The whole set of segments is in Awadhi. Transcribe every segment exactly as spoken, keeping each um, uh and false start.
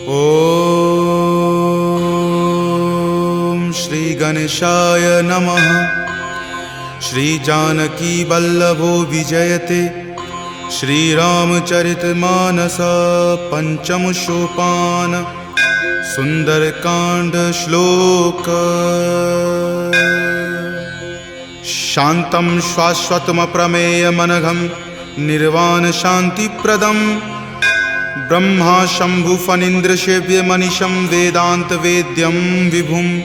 ॐ श्री गणेशाय नमः। श्री जानकी वल्लभो विजयते। श्री रामचरित मानस पंचम सोपान। सुंदरकांड श्लोक। शांतं शाश्वतमप्रमेयमनघं निर्वाणशान्तिप्रदम्। ब्रह्मा शम्भु फणीन्द्रसेव्यमनिशं वेदान्तवेद्यं विभुम्।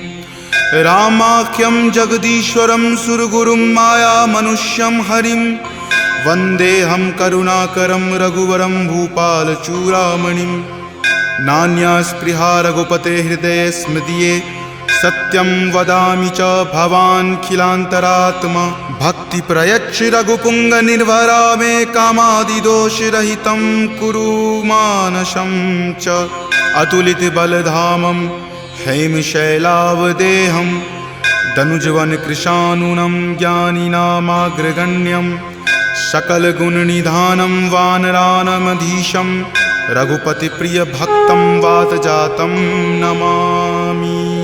रामाख्यं जगदीश्वरं सुरगुरुं मायामनुष्यं हरिम्। वन्देऽहं करुणाकरं रघुवरं भूपालचूडामणिम्। नान्या स्पृहा रघुपते हृदये स्मृतिये। सत्यं वदामि च भवानखिलान्तरात्मा। भक्ति प्रयच्छ रघुपुङ्ग निर्भरा मे कामादिदोषरहितं कुरु मानसं च। अतुलित बलधामं हेमशैलावदेहं दनुजवनकृशानुनं ज्ञानिनामाग्रगण्यम्। सकल गुण निधानं वानराणामधीशं रघुपति प्रिय भक्तं वातजातं नमामि।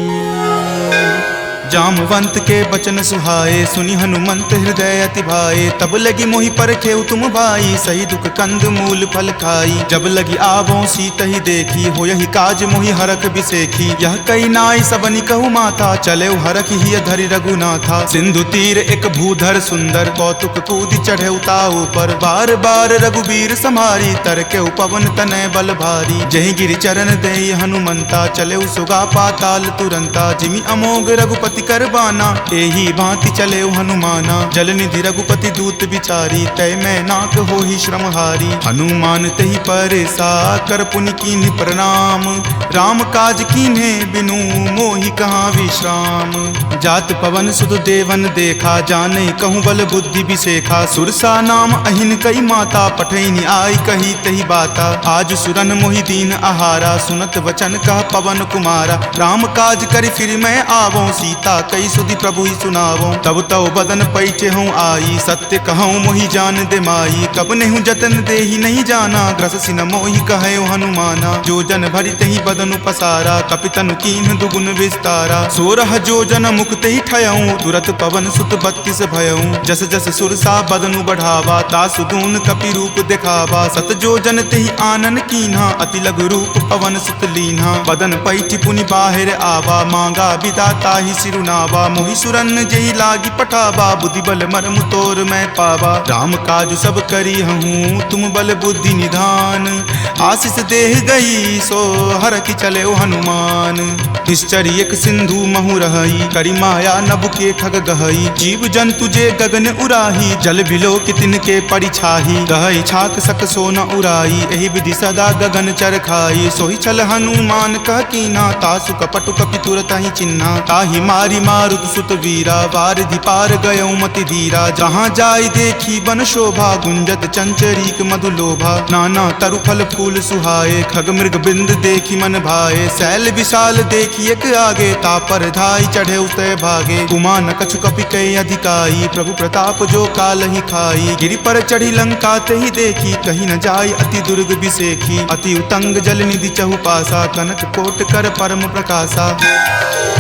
जामवंत के बचन सुहाए, सुनि हनुमंत हृदय अति भाए। तब लगी मोहि परखेउ तुम भाई, सही दुख कंद मूल फल खाई। जब लगी आवों सीतहि देखी, होयहि काज मोहि हरख बिसेखी। यह कहि नाइ सबनि कहु माथा, चलेउ हरखि हिय धरि रघुनाथा। सिंधु तीर एक भूधर सुंदर, कौतुक कूदि चढ़ेउ ताउ पर। बार बार रघुबीर सम्हारी, तरकेउ पवन तनय बल भारी। जेहि गिरि चरण देइ हनुमंता, चलेउ सुगा पाताल तुरंता। जिमि अमोघ रघुपति कर बाना, एहि भांति चलेउ हनुमाना। जलनिधि रघुपति दूत विचारी, तय मैनाक होहि श्रमहारी। हनुमान तेहि परेसा, कर पुनि कीन्ह प्रणाम। राम काज कीन्हे बिनु मोहि कहाँ विश्राम। जात पवन सुत देवन देखा, जानै कहूँ बल बुद्धि बिसेखा। सुरसा नाम अहिन कइ माता, पठैनी आइ कही तेहि बाता। आज सुरन मोहि दीन्ह आहारा, सुनत वचन कह पवन कुमारा। राम काज करि फिरि मैं आवों, सीता कइ सुधि प्रभुहि सुनावों। तब तउ बदन पैठेहूँ आई, सत्य कहौं मोहि जान दे माई। कबनेहु जतन देहि नहीं जाना, ग्रससि न मोहि कहेउ हनुमाना। जो जन भरि तेहि बदनु पसारा, कपि तनु कीन्ह दुगुन विस्तारा। सोरह जोजन मुख तेहि ठयउँ, तुरत पवन सुत बत्तीस भयउँ। जस जस सुरसा बदनु बढ़ावा, तासु दून कपि रूप देखावा। सत जोजन तेहि आनन कीन्हा, अति लघु रूप पवन सुत लीन्हा। बदन पैठि पुनि बाहिर आवा, माँगा बिदा ताहि सिरुनावा। मोहि सुरन जेहि लागि पठावा, बुद्धि बल मरम तोर मैं पावा। राम काज सब करिहउँ तुम बल बुद्धि निधान, आसिस देह दई सो हरखि चलेउ हनुमान। निश्चर एक सिंधु महु रहई, करि माया नभ के खग गहई। जीव जंतु जे गगन उराही, जल बिलोकि तिनके परि छाही। गहई छाक सक सो न उराई, एहि विधि सदा गगन चर खाई। सोहि छल हनुमान कह कीन्हा, तासु कपट कपि तुरतहि चिन्हा। ताहि मारि मारुत सुत वीरा, वारिधि पार गयउ मति धीरा। जहाँ जाइ देखि बन शोभा, गुंजत चंचरीक मधु लोभा। नाना तरु फल फूल सुहाए, खग मृग बिंद देखि मन भाए। सैल विशाल देखि एक आगे, ता पर धाइ चढ़ेउ तय भागे। उमा न कछु कपि कइ अधिकाई, प्रभु प्रताप जो कालहि खाई। गिरि पर चढ़ि लंका तेहि देखि, कहीं न जाइ अति दुर्ग बिसेखि। अति उतंग जलनिधि चहुपासा, कनक कोट कर परम प्रकासा।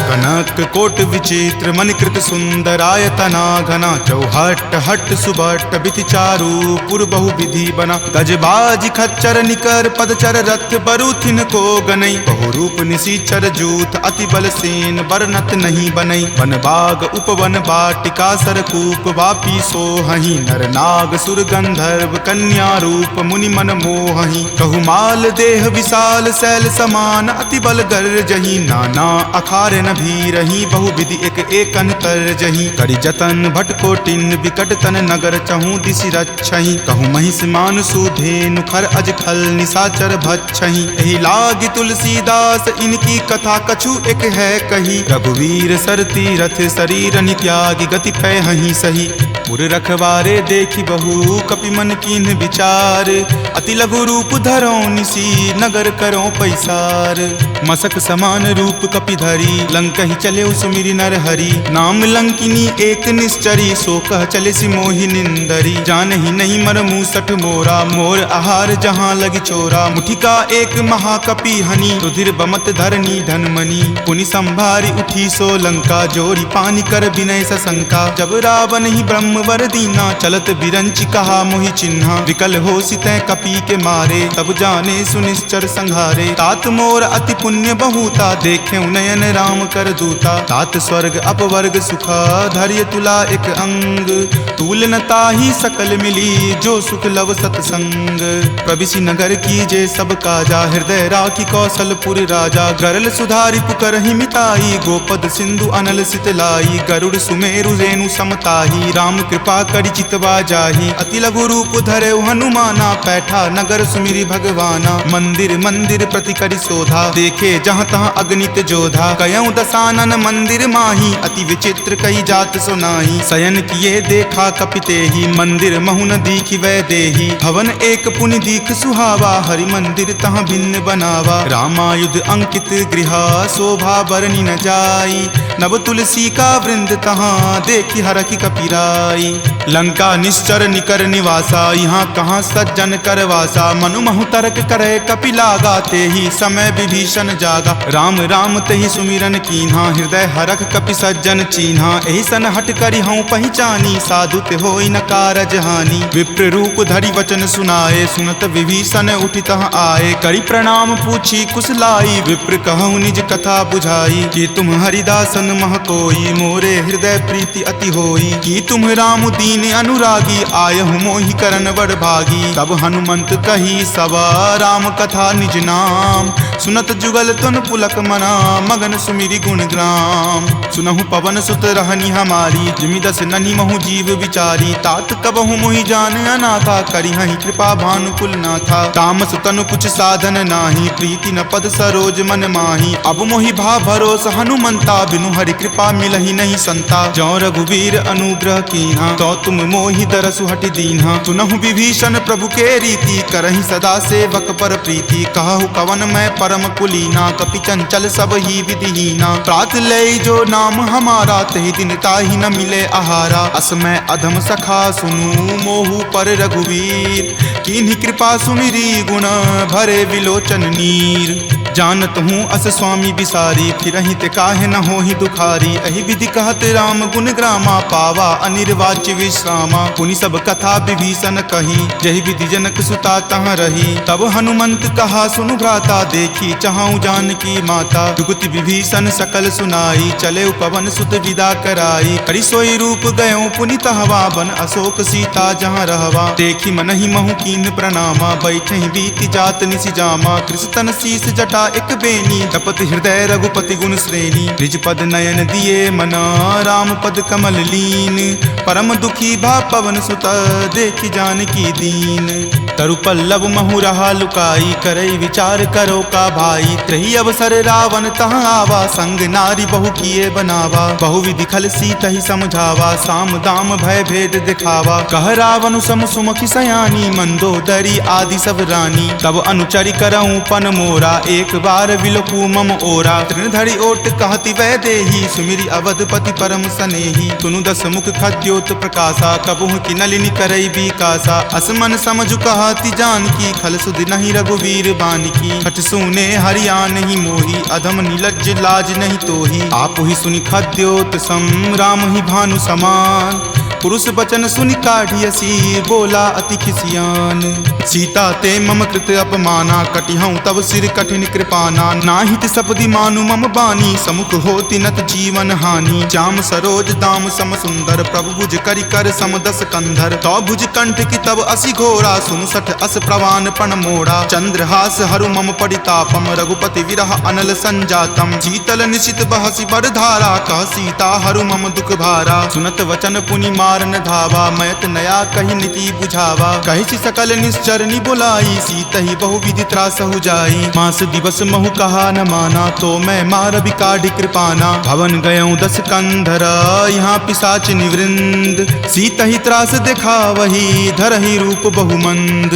कनक कोट विचित्र मणिकृत सुंदरायतना घना। चौहट्ट हट्ट सुभट्ट बिति चारु पुर बहु विधि बना। गज बाजि खच्चर निकर पदचर रथ बरु थिनको गनई। बहु रूप निशिचर जूथ अति बल सेन बरनत नहीं बनई। वन बाग उपवन बाटिका सरकूप वापी सोहहि। नर नाग सुर गंधर्व कन्या रूप मुनि मन मोहहि। कहु माल देह विशाल सैल समान अति बल गर्जहि। नाना अखार न भीरहि बहु विधि एक एकन तर्जहि। करि जतन भट कोटिन विकट तन नगर चहु दिशि रक्षहि। कहु महिष मानुषु धेनु खर अज खल निशाचर भक्षहि। एहि लागि तुलसीदास इनकी कथा कछु एक है कही। रघुवीर सर तीरथ सरीरनि त्यागि गति पैहहि सही। उर रखवारे देखि बहु कपि मन कीन्ह विचार, अति लघु रूप धरौ निसि नगर करौ पैसार। मसक समान रूप कपि धरी, लंकहि चलेउ सुमिरि नर हरि। नाम लंकिनी एक निश्चरी, सो कह चलेसि मोहि निंदरी। जानहि नहीं मर मूसठ मोरा, मोर आहार जहाँ लगि चोरा। मुठिका एक महाकपि हनि, रुधिर बमत धरनी धन मनि। पुनि संभारि उठी सो लंका, जोरि पानि कर बिनय सशंका। जब रावनहि ब्रह्म वर दीना, चलत बिरंचि कहा मोहि चिन्हा। विकल होसि तैं कपि के मारे, तब जाने सुनिश्चर संहारे। तात मोर अति पुण्य बहुता, देखेउ नयन राम कर दूता। तात स्वर्ग अपवर्ग सुखा, धरिय तुला एक अंग। तूल न ताहि सकल मिली, जो सुख लव सतसंग। प्रविशि नगर कीजे सब काजा, हृदय राखि कौशलपुर राजा। गरल सुधा रिपु करहिं मिताई, गोपद सिंधु अनल सित लाई। गरुड़ सुमेरु रेणु सम ताहि, राम कृपा करि चितवा जाहि। अति लघु रूप धरेउ हनुमाना, पैठा नगर सुमिरि भगवाना। मंदिर मंदिर प्रति करि शोधा, देखे जहाँ तहाँ अगणित जोधा। कयौ दसानन मंदिर माहि, अति विचित्र कई जात सो नाहीं। शयन किए देखा कपि तेहि, मंदिर महु न दीखि वैदेही। भवन एक पुनि दीख सुहावा, हरि मंदिर तहाँ भिन्न बनावा। रामायुध अंकित गृहा, शोभा बरनि न जाई। नव तुलसी का वृंद तहाँ, देखि हरखि कपि राई। लंका निश्चर निकर निवासा, इहाँ कहाँ सज्जन कर वासा। मनु महु तरक करे कपि लागा, तेहि समय विभीषण जागा। राम राम तेहि सुमिरन कीन्हा, हृदय हरख कपि सज्जन चीन्हा। एहि सन हठ करिहौं पहिचानी, साधु ते होई न कारज हानि। विप्र रूप धरि वचन सुनाए, सुनत विभीषण उठि तह आए। करि प्रणाम पूछि कुशलाई, विप्र कहु निज कथा बुझाई। कि तुम हरिदासन मह कोई, मोरे हृदय प्रीति अति होई। कि तुम राम दीन अनुरागी, आयहु मोहि करन वडभागी। तब हनुमंत कही सब राम कथा निज नाम, सुनत जुगल तन पुलक मना, मगन सुमिरि गुण ग्राम। सुनहु पवन सुत रहनि हमारी, जिमि दस ननि महु जीव विचारी। तात कबहु मोहि जान अनाथा, करिहहि कृपा भानुकुल नाथा। तामस तनु कुछ साधन नाहीं, प्रीति न पद सरोज मन माहीं। अब मोहि भा भरोस हनुमंता, बिनु हरि कृपा मिलहि नहीं संता। जौ रघुवीर अनुग्रह कीन्हा, तौ तुम मोहि दरसु हठि दीन्हा। सुनहु विभीषण प्रभु के रीति, करहिं सदा सेवक पर प्रीति। कहहु कवन मैं परम कुलीना, कपि चंचल सब ही विधिहीना। प्रात लेई जो नाम हमारा, तेहि दिन ताहि न मिले आहारा। अस मैं अधम सखा सुनु मोहु पर रघुवीर, कीन्हि कृपा सुमिरी गुण भरे विलोचन नीर। जानत हूँ अस स्वामी बिसारी, फिरहिं ते काहे न होहि दुखारी। एहि विधि कहत राम गुण ग्रामा, पावा अनिर्वाच्य विश्रामा। पुनि सब कथा विभीषण कही, जेहि विधि जनक सुता तहाँ रही। तब हनुमंत कहा सुनु भ्राता, देखि चहउ जानकी माता। जुगति विभीषण सकल सुनाई, चलेउ पवन सुत विदा कराई। करि सोई रूप गयउ पुनि तहवा, बन अशोक सीता जहाँ रहवा। देखि मनहि महु कीन्ह प्रणामा, बैठहिं बीति जात निसि जामा। कृष तन शीश जटा एक बेनी, जपत हृदय रघुपति गुण श्रेणी। निज पद नयन दिए मना, राम पद कमल लीन। परम दुखी भा पवन सुत, देखि जानकी दीन। तरु पल्लव महु रहा लुकाई, करई विचार करो का भाई। त्रही अवसर रावण तहाँ आवा, संग नारी बहु किए बनावा। बहुविधि खल सीतहि समझावा, साम दाम भय भेद दिखावा। कह रावण सम सुमुखि सयानी, मंदोदरी आदि सब रानी। तब अनुचरि करउँ पन मोरा, एक बार विलोकु मम ओरा। तृण धरि ओट कहति वैदेही, सुमिरि अवधपति परम सनेही। सुनु दस मुख खद्योत प्रकासा, कबहुँ कि नलिनि करई बीकासा। अस मन समझु कहति जानकी, खल सुधि नहीं रघुवीर बानकी। हठ सूने हरि आनहि मोही, अधम निलज्ज लाज नहीं तोही। आपहि सुनि खद्योत सम, रामहि भानु समान। पुरुष बचन सुनि काढ़ि असी, बोला अति खिसियान। सीता ते मम कृत अपमाना, कटिहउँ तब सिर कठिन कृपाना। नाहीं तिसपदि मानु मम बानी, समुख होति नत जीवन हानि। श्याम सरोज दाम सम सुंदर, प्रभु भुज करि कर सम दस कंधर। तौ भुज कंठ की तब असि घोरा, सुनु सठ अस प्रवान पण मोरा। चंद्रहास हरु मम परितापम, रघुपति विरह अनल संजातम। शीतल निशित बहसि बरधारा, कह सीता हरु मम दुख भारा। सुनत वचन पुनि मा न धावा, मयत नया कहि निति बुझावा। कहिसि सकल निश्चर नि बोलाई, सीतहि बहुविधि त्रासहु जाई। मास दिवस महु कहा न माना, तो मैं मार विकाढि कृपाना। भवन गयउँ दस कंधर, इहाँ पिसाचिनि वृंद। सीतहि त्रास देखावहि, धरहि रूप बहुमंद।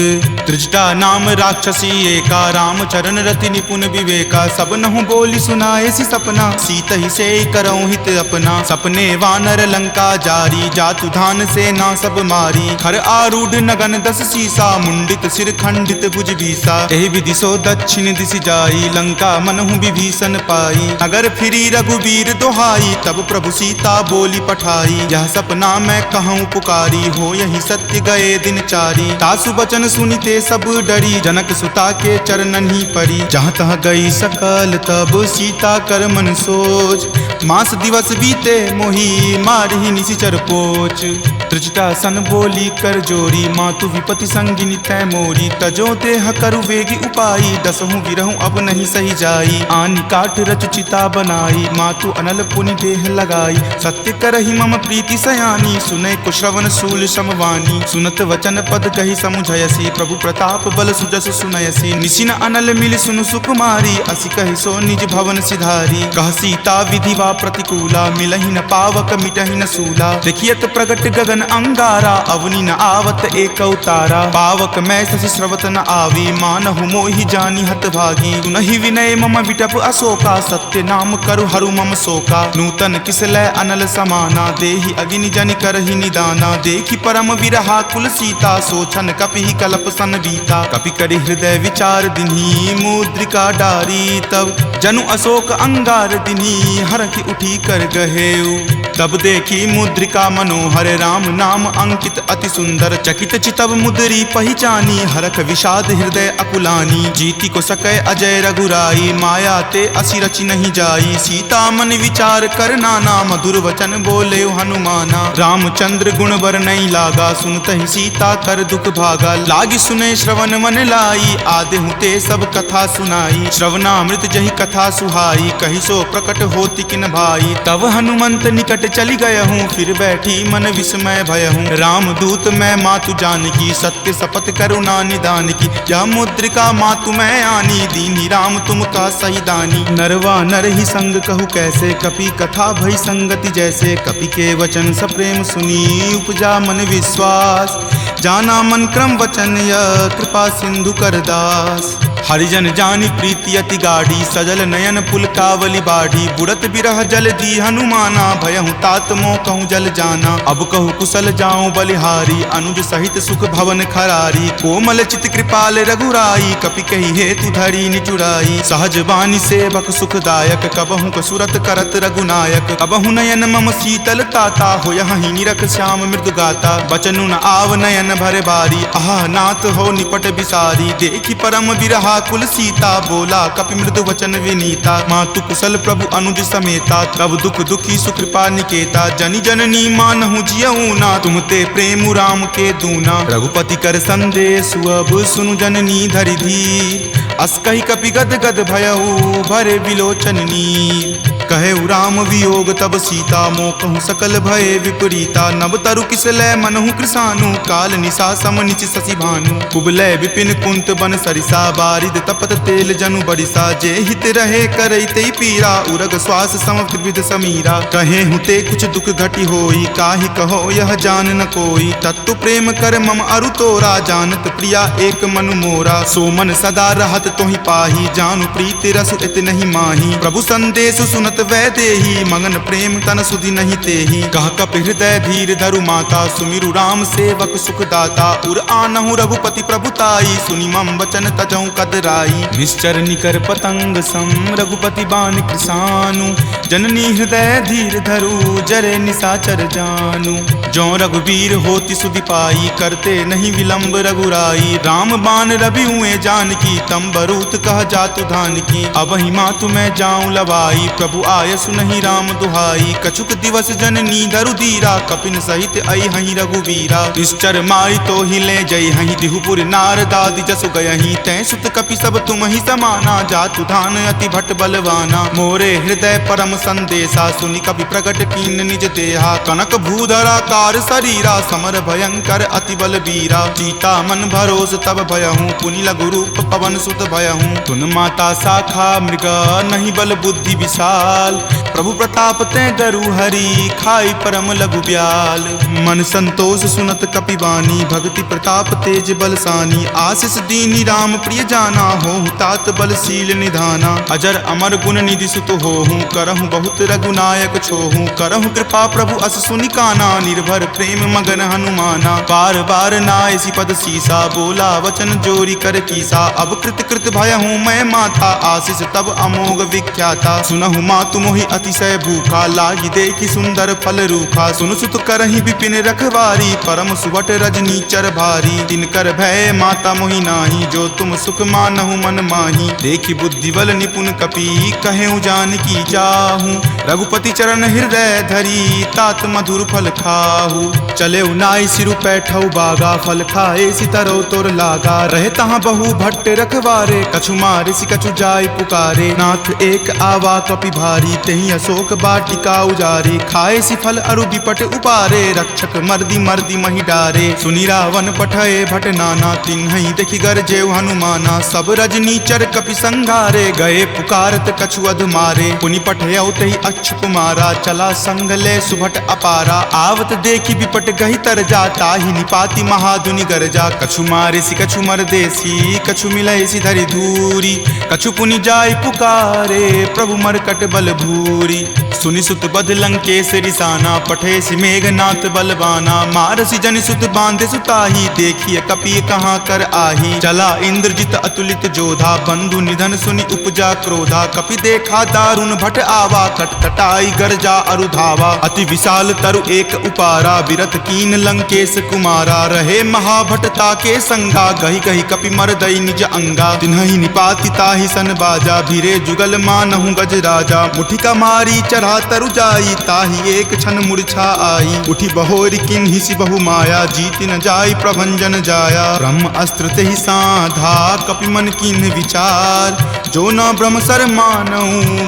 त्रिजटा नाम राक्षसी एका, रामचरण रति निपुन विवेका। सबनहु बोलि सुनाएसि सपना, सीतहि सेई करउँ हित अपना। सपने वानर लंका जारी, जातु धान सेना सब मारी। खर आरूढ़ नगन दस सीसा, मुंडित सिर खंडित भुज बीसा। एहि विधि सो दक्षिण दिसि जाई, लंका मनहु विभीषण पाई। नगर फिरी रघुबीर दोहाई, तब प्रभु सीता बोलि पठाई। यह सपना मैं कहउँ पुकारी, होयहि सत्य गए दिन चारी। तासु वचन सुनिते सब डरी, जनक सुता के चरणन्हि परी। जहाँ तहाँ गई सकल तब सीता कर मन सोच। मास दिवस बीते मोहि मारहि निसिचर पोच। त्रिजटा सन बोली कर जोरी, मातु विपति संगिनी तैं मोरी। तजो देह करु वेगि उपाई, डसहु विरहु अब नहीं सहि जाई। आनि काठ रचु चिता बनाई, मातु अनल पुनि देह लगाई। सत्य करहि मम प्रीति सयानी, सुनैकु श्रवण सूल सम वानी। सुनत वचन पद कहि समुझयसि, प्रभु प्रताप बल सुजस सुनयसि। निसि न अनल मिलि सुनु सुकुमारी, असि कहि सो निज भवन सिधारी। कह सीता विधि वा प्रतिकूला, मिलहि न पावक मिटहि न सूला। देखियत प्रगट गगन अंगारा, अवनि न आवत एकउ तारा। पावक मैं ससि स्रवत न आवी, मानहु मोहि जानि हत भागी। सुनहि विनय मम विटप अशोका, सत्य नाम करु हरु मम शोका। नूतन किसलै अनल समाना, देहि अगिनि जनि करहि निदाना। देखि परम विरहाकुल सीता, सोचन कपिहि कलप सन बीता। कपि करि हृदय विचार दिन्हि, मुद्रिका डारी तब। जनु अशोक अंगार दिन्हि, हरखि उठि कर गहेउ। तब देखि मुद्रिका मनोहर, राम नाम अंकित अति सुंदर। चकित चितव मुद्री पहिचानी, हरख विषाद हृदय अकुलानी। जीति को सकै अजय रघुराई, माया ते असि रचि नहीं जाई। सीता मन विचार कर नाना, मधुर वचन बोलेउ हनुमाना। रामचंद्र गुण बरनइ लागा, सुनतहि सीता कर दुख भागा। लागि सुनइ श्रवण मन लाई, आदेहु ते सब कथा सुनाई। श्रवणामृत जहि कथा सुहाई, कहि सो प्रकट होति किन भाई। तब हनुमंत निकट चलि गयहु, फिर बैठी मन विस्मय भयहु। रामदूत मैं मातु जानकी, सत्य सपथ करुणा निदान की। यह मुद्रिका मातु मैं आनी, दीन्ही राम तुम का सही दानी। नर वा नर ही संग कहु कैसे, कपि कथा भई संगति जैसे। कपि के वचन सप्रेम सुनी, उपजा मन विश्वास। जाना मन क्रम वचन यह, कृपा सिंधु कर दास। हरिजन जानि प्रीति अति गाढ़ी, सजल नयन पुलकावली बाढ़ी। बुड़त बिरह जल दी हनुमाना, भयहु तात मोकहु जल जाना। अब कहु कुसल जाउँ बलिहारी, अनुज सहित सुख भवन खरारी। कोमल चित कृपाल रघुराई, कपि कहि हेतु धरी निचुराई। सहज बानी सेवक सुखदायक, कबहुँ कसुरत करत रघुनायक। कबहुँ नयन मम शीतल ताता, होयहि निरख श्याम मृदु गाता। बचनु न आव नयन भर बारी, अहा नाथ हो निपट बिसारी। देखि परम विरहाकुल सीता, बोला कपि मृदु वचन विनीता। मातु कुसल प्रभु अनुज समेता, तब दुख दुखी सुकृपा निकेता। जनि जननी मानहु जियऊ ना, तुम ते प्रेम राम के दूना। रघुपति कर संदेसु अब सुनु जननी धरि धीर। अस कहि कपि गद गद भयहु भरे विलोचन नीर। कहेउ राम वियोग तब सीता, मोकहु सकल भए विपरीता। नव तरु किसलै मनहु कृसानु, काल निसा सम निचि शशि भानु। कुबलै विपिन कुंत बन सरिसा, बारिद तपत तेल जनु बरिसा। जे हित रहे करइ तेइ पीरा, उरग श्वास सम त्रिविध समीरा। कहेहु ते कुछ दुख घटि होई, काहि कहो यह जान न कोई। तत्व प्रेम कर मम अरु तोरा, जानत प्रिया एक मनु मोरा। सो मन सदा रहत तोहि पाही, जानु प्रीति रसु एतनहि माही। प्रभु संदेसु सुनत वैदेही, मगन प्रेम तन सुधि नहीं तेही। कह कपि हृदय धीर धरु माता, सुमिरु राम सेवक सुख दाता। उर आनहु रघुपति प्रभु ताई, सुनि मम वचन तजहु कद राई। निश्चर निकर पतंग सम रघुपति बान कृसानु, जननी हृदय धीर धरु जरे निसाचर जानु। जौं रघुबीर होति सुधि पाई, करते नहीं विलंब रघुराई। राम बान रवि हुए जानकी, तम बरूत कह जातु धानकी। अबहिं मातु मैं जाउँ लवाई, प्रभु आय सुनहि राम दुहाई, कछुक दिवस जननी धरु धीरा, कपिन सहित अइहहि रघुबीरा। निश्चर मारि तोहि ले जइहहि दिहुपुर, नारदादि जसु गयहि। तैं सुत कपि सब तुमहि समाना, जातु धान अति भट बलवाना। मोरे हृदय परम संदेसा, सुनि कपि प्रगट कीन निज देहा। कनक भूधर आकार सरीरा, समर भयंकर अति बलबीरा। सीता मन भरोस तब भयहु, पुनि लघु रूप पवन सुत भयहु। तुन माता शाखा मृग, नहीं बल बुद्धि विशाल। प्रभु प्रताप तैं दरु हरि, खाई परम लघु ब्याल। मन संतोष सुनत कपि बानी, भगति प्रताप तेज बल सानी। आशीष दीन्हि राम प्रिय जाना, होहु तात बल शील निधाना। अजर अमर गुण निधि सुत होहु, करहु बहुत रघुनायक छोहु। करहु कृपा प्रभु अस सुनि काना, निर्भर प्रेम मगन हनुमाना। बार बार नाइसि पद सीसा, बोला वचन जोरि कर कीसा। अब कृत कृत भयहु मैं माता, आशीष तब अमोघ विख्याता। सुनहु मातु मोहि अतिशय भूखा, लागि देखि सुंदर फल रूखा। सुन सुत करहि विपिन रखवारी, परम सुभट रजनीचर भारी। तिनकर भय माता मोहि नाही, जो तुम सुख मानहु मन माही। देखि बुद्धि बल निपुण कपि, कहेउ जानकी जाहु। रघुपति चरण हृदय धरी, तात मधुर फल खाहु। चलेउ नाइ सिरु पैठउ बागा, फल खाए सितरउ तोर लागा। रहे तहाँ बहु भट्ट रखवारे, कछु मारिसि कछु जाइ पुकारे। नाथ एक आवा कपि भारी, तेहि अशोक बाटिका उजारी। खाइसि फल अरु बिपट उबारे, रक्षक मरदि मरदि महि डारे। सुनि रावन पठए भट नाना, तिन्हइ देखि गरजेउ हनुमाना। सब रजनीचर कपि संघारे, गए पुकारत कछु अधु मारे। पुनि पठयउ तेहि अक्षप मारा, चला संघ ले सुभट अपारा। आवत देखि बिपट गहि तरजा, ताहि निपाति महाधुनि गरजा। कछु मारिसि कछु मरदेसि, कछु मिलइसि धरि धूरि। कछु पुनि जाइ पुकारे, प्रभु मरकट बल भूरि। सुनि सुत बध लंकेस रिसाना, पठेसि मेघनाथ बलवाना। मारसि जनि सुत बांधेसु ताहि, देखिय कपि कहाँ कर आही। चला इंद्रजित अतुलित जोधा, बंधु निधन सुनि उपजा क्रोधा। कपि देखा दारुन भट आवा, कटकटाई गरजा अरु धावा। अति विशाल तरु एक उपारा, बिरथ कीन लंकेस कुमारा। रहे महाभट ताके संगा, गहि गहि कपि मरदइ निज अंगा। तिन्हइ निपाति ताहि सन बाजा, भिरे जुगल मानहु गजराजा। मुठिका मारि चढ़ा तरु जाई, ताहि एक छन मूर्छा आई। उठि बहोरि किन्हिसि बहु माया, जीति न जाइ प्रभंजन जाया। ब्रह्म अस्त्र तेहि साधा, कपि मन कीन्ह विचार। जो न ब्रह्म सर मानउ,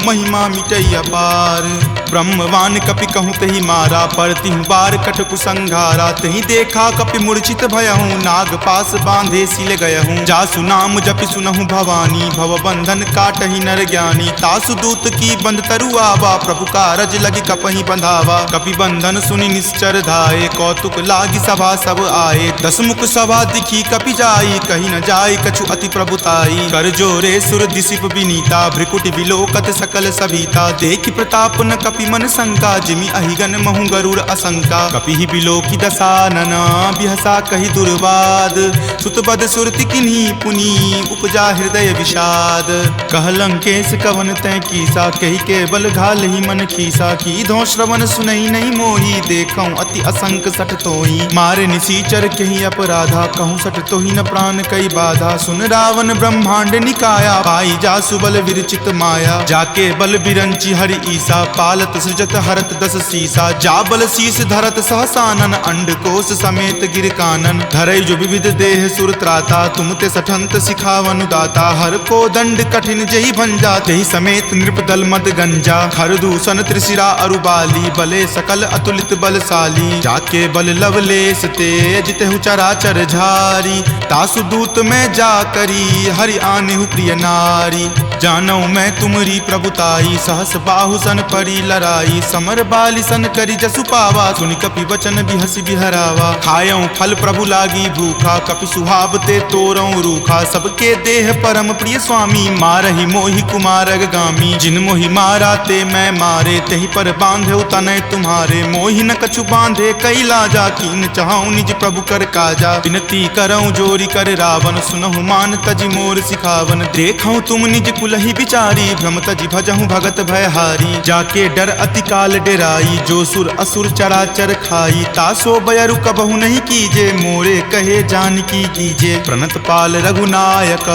महिमा मिटइ अपार। ब्रह्मवान कपि कहु तेहि मारा, परतिहु बार कटकु संघारा। तेहि देखा कपि मूर्छित भयहु, नाग पास बांधेसि ले गयहु। जासु नाम जपि सुनहु भवानी, भव बंधन काटहि नर ज्ञानी। तासु दूत की बंध तरु आवा, प्रभु कारज लगि कपहि बंधावा। कपि बंधन सुनि निश्चर धाए, कौतुक लागि सभा सब आए। दस मुख सभा दिखि कपि जाई, कहि न जाइ कछु अति प्रभुताई। कर जोरे सुर दिसिप विनीता, भृकुटि विलोकत सकल सभीता। देखि प्रताप न कपि मन शंका, जिमि अहिगन महु गरुड़ असंका। कपिहि बिलोकि दसानन, बिहसा कहि दुर्वाद। सुत बध सुरति किन्ही पुनि, उपजा हृदय विषाद। कह लंकेस कवन तैं कीसा, कहि केबल घालहि मन खीसा। कीधों श्रवण सुनइ नहिं मोही, देखउँ अति असंक सठ तोही। मारे निसीचर केहि अपराधा, कहूँ सठ तोहि न प्रान कइ बाधा। सुन रावन ब्रह्मांड निकाया, पाई जासु बल विरचित माया। जाके बल बिरंचि हरि ईसा, पालत सृजत हरत दस सीसा। जा बल सीस धरत सहसानन, अंडकोष समेत गिर कानन। धरइ जो विविध देह सुर त्राता, तुम ते सठंत सिखावनु दाता। हर कोदंड कठिन जेहि भंजा, तेहि समेत नृप दल मद गंजा। खरदूषण त्रिशिरा अरु बाली, बले सकल अतुलित बलशाली। जाके बल लवलेस ते जितेहु चराचर झारी। तासु दूत मैं जा करी, हरि आनेहु प्रिय नारी। जानउ मैं तुमरी प्रभुताई, सहस बाहु सन परी लराई। समर बालि सन करि जसु पावा, सुनि कपि वचन बिहसि बिहरावा। खायउँ फल प्रभु लागी भूखा, कपि सुहाव ते तोरउँ रूखा। सबके देह परम प्रिय स्वामी, मारहि मोहि कुमारग गामी। जिन मोहि मारा ते मैं मारे, तेहि पर बांधेउ तनय तुम्हारे। मोहि न कछु बांधे कइ लाजा, कीन चहउँ निज प्रभु कर काजा। विनती करउँ जोरि कर रावन, सुनहु मान तजि मोर सिखावन। देखउँ तुम निज कुलहि बिचारी, भ्रम तजि भजहु भगत भयहारी। जाके डर अति काल डेराई, जो सुर असुर चराचर खाई। तासो बयरु कबहु नहीं कीजे, मोरे कहे जानकी कीजे। प्रणत पाल रघुनायक,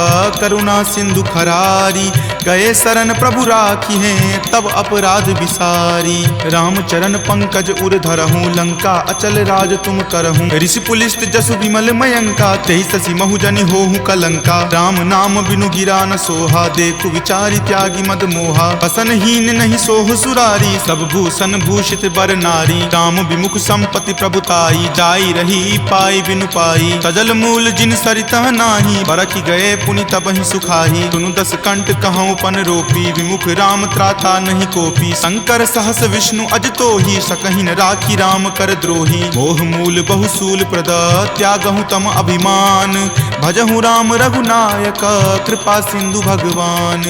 करुणा सिंधु खरारी। गए सरन प्रभु राखिहें, तब अपराध बिसारी। राम चरण पंकज उर धरहु, लंका अचल राज तुम करहु। ऋषि पुलिस्त जसु विमल मयंका, तेहि ससि महु जनि होहु कलंका। राम नाम बिनु गिरा न सोहा, देखु विचारि त्यागी मद मोहा। असन हीन नहीं सोह सुरारी, सब भूषण भूषित बर नारी। राम विमुख संपत्ति प्रभु ताई, जाई रही पाई बिनु पाई। तजल मूल जिन सरितह नाही, परखि गए पुनि तबहि सुखाही। सुनु दस कंठ कहउँ पन रोपी, विमुख राम त्राता नहीं कोपी। शंकर सहस विष्णु अज तोही, सकहिं न राखी राम कर द्रोही। मोह मूल बहु सूल प्रद, त्यागहु तम अभिमान। भजहु राम रघुनायक, कृपा सिंधु भगवान।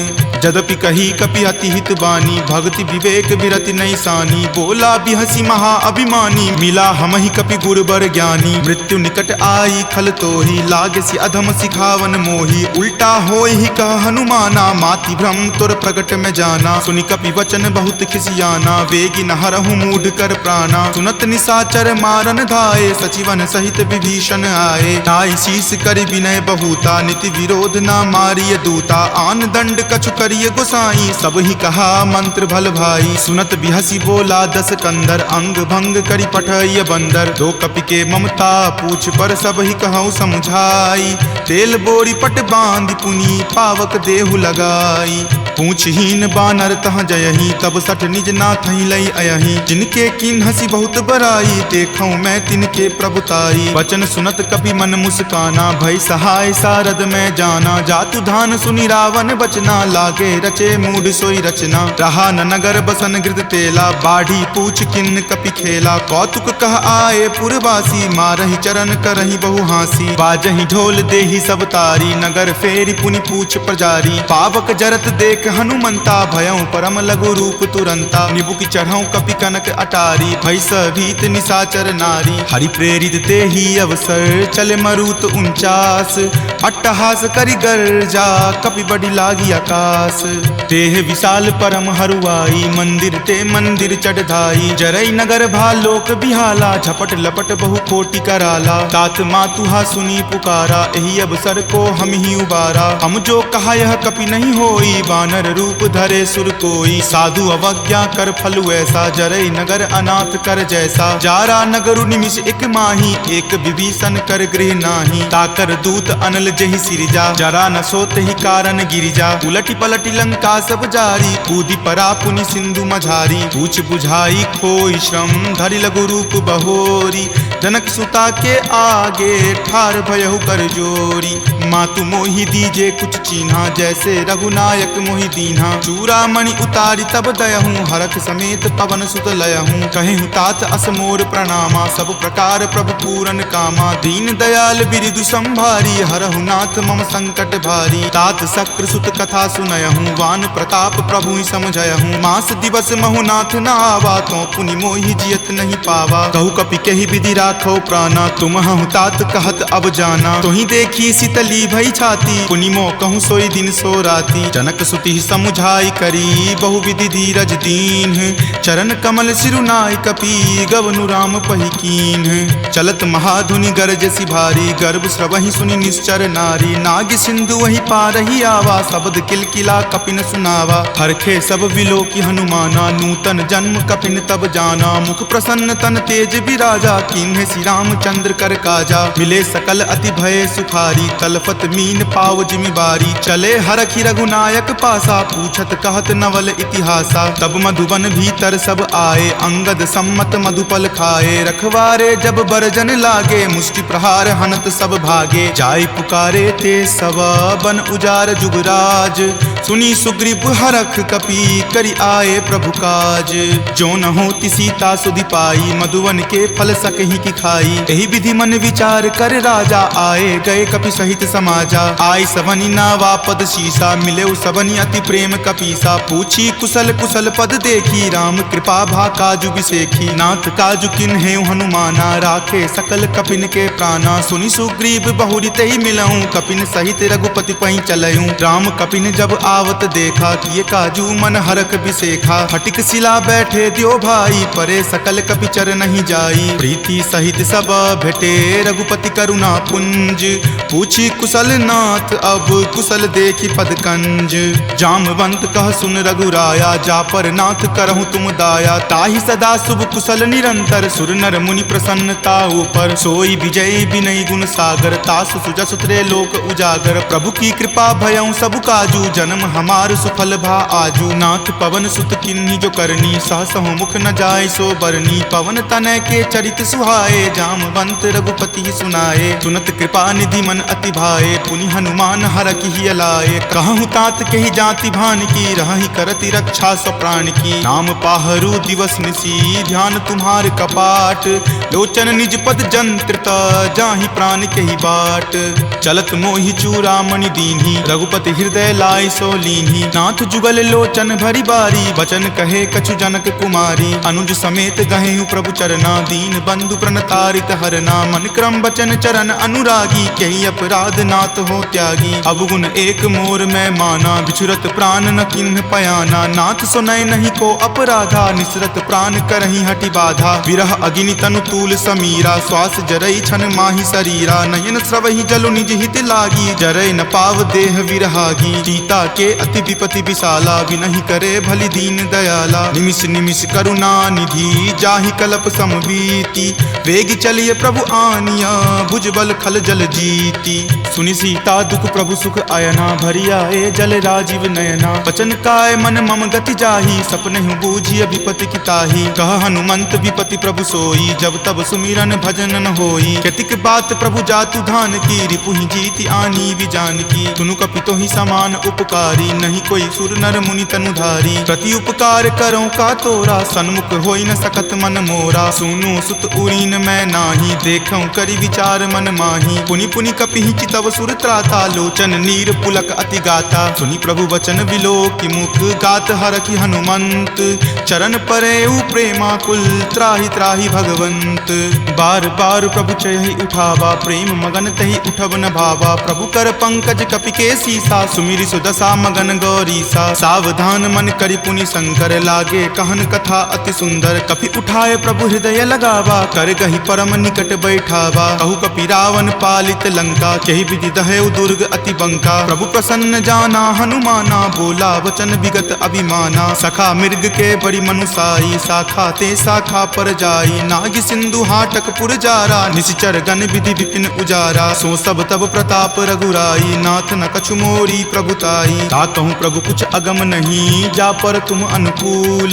जदपि कही कपि अति हित बानी, भक्ति विवेक विरति नैसानी। बोला बिहसि महा अभिमानी, मिला हमहि कपि गुर बर ज्ञानी। मृत्यु निकट आई खल तोही, लागसि अधम सिखावन मोही। उल्टा होइहि कह हनुमाना, माति भ्रम तोर प्रगट में जाना। सुनि कपि वचन बहुत खिसियाना, वेगि न हरहु मूढ़ कर प्राना। सुनत निसाचर मारन धाए, सचिवन सहित विभीषण आए। नाई शीस करि विनय बहुता, नित विरोध न मारिय दूता। आन दंड कछु करिय गोसाई, सबहिं कहा मंत्र भल भाई। सुनत बिहसि बोला दस कंदर, अंग भंग करि पठइय बंदर। दो कपि के ममता पूछ, पर सबहिं कहउँ समुझाई। तेल बोरि पट बाँधि पुनि, पावक देहु लगाई। पूछहीन बानर तह जयहीं, तब सठ निज नाथहि लइ अयहीं। जिनके कीन्हसि बहुत बराई, देखउँ मैं तिनके प्रभुताई। वचन सुनत कपि मन मुस्काना, भई सहाय सारद मैं जाना। जातु धान सुनि रावन बचना, लागे रचे मूढ़ सोई रचना। रहा न नगर बसन गृध तेला, बाढ़ी पूछ किन्न कपि खेला। कौतुक कह आए पुरवासी, मारहि चरन करहिं बहु हाँसी। बाजहिं ढोल देहि सब तारी, नगर फेरि पुनि पूछ पजारी। पावक जरत देख हनुमंता, भयउँ परम लघु रूप तुरंता। निबुकि चढ़उँ कपि कनक अटारी, भई स भीत निसाचर नारी। हरि प्रेरित तेहि अवसर, चले मरुत उनचास। अट्टहास करि गर्जा, कपि बडि लागि अकास। देह विशाल परम हरुआई, मंदिर ते मंदिर चढ़ धाई। जरई नगर भा लोक बिहाला, झपट लपट बहु कोटि कराला। तात मातु हा सुनि पुकारा, एहि अवसर को हमहिं उबारा। हम जो कहा यह कपि नहीं होई, बानर रूप धरे सुर कोई। साधु अवज्ञा कर फल वैसा, जरई नगर अनाथ कर जैसा। जारा नगरु निमिष एक माही, एक विभीषण कर गृह नाही। ताकर दूत अनल जेहि सिरिजा, जरा न सो तेहि कारण गिरिजा। उलटि पलटि लंका सब जारी, कूदि परा पुनि सिंधु मझारी। पूछ बुझाई खोई श्रम, धरि लघु रूप बहोरी। जनक सुता के आगे, ठार भयहु कर जोरी। मातु मोहि दीजे कुछ चीन्हा, जैसे रघुनायक मोहि दीन्हा। चूड़ामणि उतारि तब दयहूँ, हरख समेत पवन सुत लयहूँ। कहेहु तात अस मोर प्रणामा, सब प्रकार प्रभु पूरन कामा। दीन दयाल बिरिदु संभारी, हरहु नाथ मम संकट भारी। तात शक्र सुत कथा सुनयहूँ, वान प्रताप प्रभुहि समझयहूँ। मास दिवस महु नाथ न आवा, तों पुनि मोहि जियत नहीं पावा। कहु कपि केहि विधि राखो प्राना, तुम हहु तात कहत अब जाना। तोहि देखि शीतली भई छाती, पुनि मो कहु सोई दिन सो राती। जनक सुति समुझाई करी, बहु विधि धीरज दीन्ह। चरण कमल सिरु नाइ कपि, गवनु राम पहि कीन्ह। चलत महाधुनि गरजसि भारी, गर्व स्रवहि सुनि निश्चर नारी। नागि सिंधु वही पारहि आवा, शब्द किलकिला कपिन सुनावा। हरखे सब विलोकि हनुमाना, नूतन जन्म कपिन तब जाना। मुख प्रसन्न तन तेज बिराजा, कीन्हे श्री रामचंद्र कर काजा। मिले सकल अति भये सुखारी, तलफत मीन पाव जिमि बारी। चले हरखि रघुनायक पासा, पूछत कहत नवल इतिहासा। तब मधुबन भीतर सब आए, अंगद सम्मत मधुपल खाए। रखवारे जब बरजन लागे, मुष्टि प्रहार हनत सब भागे। जाय पुकारे ते सब बन उजार जुगराज। सुनि सुग्रीव हरख कपि करि आए प्रभु काज। जो न होति सीता सुधि पाई, मधुवन के फल सकहि की खाई। एहि विधि मन विचार कर राजा, आए गए कपि सहित समाजा। आइ सबनि नावा पद शीसा, मिलेउ सबनि अति प्रेम कपीसा। पूछी कुसल कुसल पद देखी, राम कृपा भा काजु बिसेखी। नाथ काजु किन्हेउ हनुमाना, राखे सकल कपिन के प्राना। सुनि सुग्रीव बहुरि तेहि मिलउँ, कपिन सहित रघुपति पइँ चलउँ। राम कपिन जब आवत देखा, किए काजु मन हरख बिसेखा। फटिक सिला बैठे द्यो भाई, परे सकल कपि चरनहिं जाई। प्रीति सहित सब भेटे रघुपति करुणा पुंज, पूछी कुसल नाथ अब कुसल देखि पद कंज। जामवंत कह सुन रघुराया, जा पर नाथ करहु तुम दाया। ताहि सदा शुभ कुसल निरंतर, सुर नर मुनि प्रसन्न ताहू पर। सोई विजय विनय गुण सागर, तासु सुजसु त्रैलोक उजागर। प्रभु की कृपा भयउ सब काजू, जन्म हमार सुफल भा आजू। नाथ पवन सुत किन्हीं जो करनी, सहसहु मुख न जाय सो बरनी। पवन तनय के चरित सुहाए, जामवंत रघुपति ही सुनाए। सुनत कृपा निधि मन अति भाए, पुनि हनुमान हरखि हिय लाए। कहहु तात केहि जाति भान की, रहहि करति रक्षा स्व प्रान की। नाम पाहरू दिवस निशि ध्यान तुम्हार कपाट, लोचन निज पद जंत्रित जाहि प्रान केहि बाट। चलत मोहि चूड़ामणि दीन्ही, रघुपति हृदय लाइ सो लीन्ही। नाथ जुगल लोचन भरि बारी, बचन कहे कछु जनक कुमारी। अनुज समेत गहेउ प्रभु चरना, दीन बंधु प्रण तारित हरना। मन क्रम बचन चरन अनुरागी, केहि अपराध नाथ हो त्यागी। अवगुन एक मोर मैं माना, बिछुरत प्रान न किन्ह पयाना। नाथ सुनय नहीं को अपराधा, निसरत प्रान करहिं हठि बाधा। विरह अगिनि तनु तूल समीरा, श्वास जरई छन माहि सरीरा। नयन स्रवहि जलु निज हित लागी, जरय न पाव देह विरहागी। सीता के अति विपति विशाला, विनहि करे भलि दीन दयाला। निमिष निमिष करुणा निधि, जाहि कलप सम बीती। वेगि चलिय प्रभु आनिया, भुजबल खल जल जीती। सुनि सीता दुख प्रभु सुख अयना, भरि आए जल राजीव नयना। बचन काय मन मम गति जाही, सपनहु बूझिय विपति की ताही। कह हनुमंत विपति प्रभु सोई, जब तब सुमिरन भजन न होई। केतिक बात प्रभु जातु धान की, रिपुहि जीति आनी विजान की। सुनु कपि तोहि समान उपकारी, नहीं कोई सुर नर मुनि तनु धारी। प्रति उपकार करउँ का तोरा, सन्मुख होइ न सकत मन मोरा। सुनु सुत उरीन मैं नाहीं, देखउँ करि विचार मन माहीं। पुनि पुनि कपिहि चितव सुर त्राता, लोचन नीर पुलक अति गाता। सुनि प्रभु वचन विलोकि मुख, गात हरखि हनुमंत। चरन परेउ प्रेमाकुल, त्राहि त्राहि भगवंत। बार बार प्रभु चयहि उठावा, प्रेम मगन तहि उठब न भावा। प्रभु कर पंकज कपि के सीसा, सुमिरि सुदसा मगन गौरीसा। सावधान मन करि पुनि शंकर, लागे कहन कथा अति सुंदर। कपि उठाय प्रभु हृदय लगावा, कर गहि परम निकट बैठावा। कहु कपि रावण पालित लंका, केहि विधि दहउ दुर्ग अति बंका। प्रभु प्रसन्न जाना हनुमाना, बोला वचन विगत अभिमाना। सखा मृग के बड़ी मनुसाई, शाखा ते शाखा पर जाई। नागि सिंधु हाटक पुर जारा, निशिचर गण विधि विपिन उजारा। सो सब तब प्रताप रघुराई, नाथ न कछु मोरी प्रभुताई। ताकहु प्रभु कुछ अगम नहीं, जा पर तुम अनुकूल।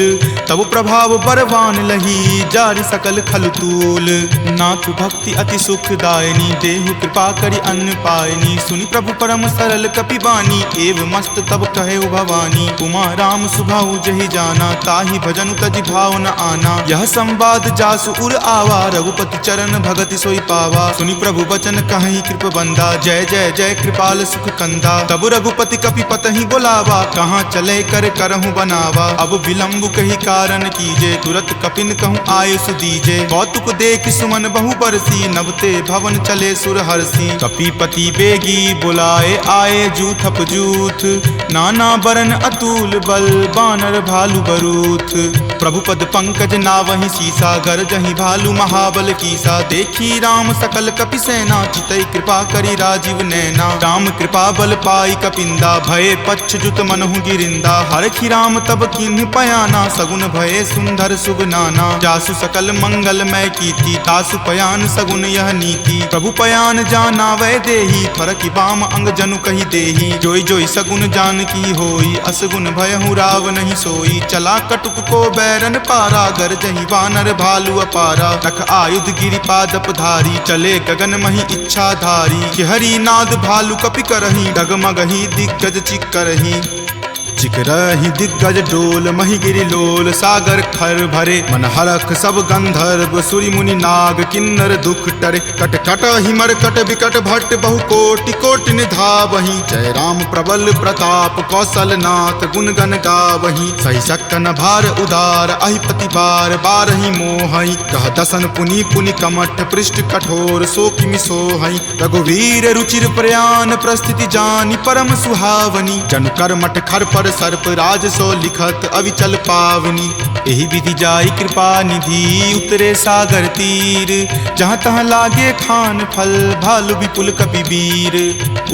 तब प्रभाव बरवान लही, जारि सकल खल तूल। नाथ भक्ति अति सुखदायनी, देहु कृपा करि अन्न पायनी। सुनि प्रभु परम सरल कपि बानी, एव मस्त तब कहेउ भवानी। उमा राम सुभाउ जहि जाना, ताहि भजन तजि भाव न आना। यह संवाद जासु उर आवा, रघुपति चरण भगति सोइ पावा। सुनि प्रभु वचन कहहिं कृप बंदा, जय जय जय कृपाल सुख कंदा। तब रघुपति कपि पतहिं बोलावा, कहाँ चले कर करहु बनावा। अब विलंब कहि कारण कीजे, तुरत कपिन कहूँ आयुष दीजे। कौतुक देखि सुमन बहु बरसी, नवते भवन चले सुर हरसी। कपिपति बेगी बोलाए आए जूथप जूथ, नाना बरन अतुल बल बानर भालु बरूथ। प्रभु पद पंकज नावहि सीसा, गरजहि भालु महाबल कीसा। देखि राम सकल कपि सेना, चितई कृपा करि राजीव नैना। राम कृपा बल पाइ कपिंदा, भए पच्छ जुत मनहु गिरिंदा। हरखि राम तब कीन्ह पयाना, सगुन भए सुंदर सुग नाना। जासु सकल मंगलमय कीति, तासु पयान सगुन यह नीति। प्रभु पयान जाना वै देही, फरकि बाम अंग जनु कहि देही। जोइ जोइ सगुन जानकी होई, असगुन भयहु राव नहीं सोई। चला कटुक को बैरन पारा, गरजहि वानर भालु अपारा। नख आयुध गिरि पादप धारी, चले गगन महि इच्छा धारी। शिहरी नाद भालु कपि करही, डगमगही दिग्गज चिक्करही। इकरहि दिग्गज डोल महि गिरि लोल सागर खर भरे। मन हरख सब गंधर्व सुरि मुनि नाग किन्नर दुख टरे। कट कटहि मरकट बिकट भट बहु कोटि कोटि निधावहि। जय राम प्रबल प्रताप कौशल नाथ गुन गन गावहि। सहि सकन भार उदार अहि पति बार बारहि मोहहि। कह दसन पुनि पुनि कमठ पृष्ठ कठोर सो किमि सोहइ। रघुवीर रुचिर प्रयान प्रस्थिति जानि परम सुहावनि। जनु करमठ खर पर सर्प राज सो लिखत अविचल पावनि। एहि विधि जाई कृपा निधि उतरे सागर तीर। जहाँ तहाँ लागे खान फल भालु विपुल कपि वीर।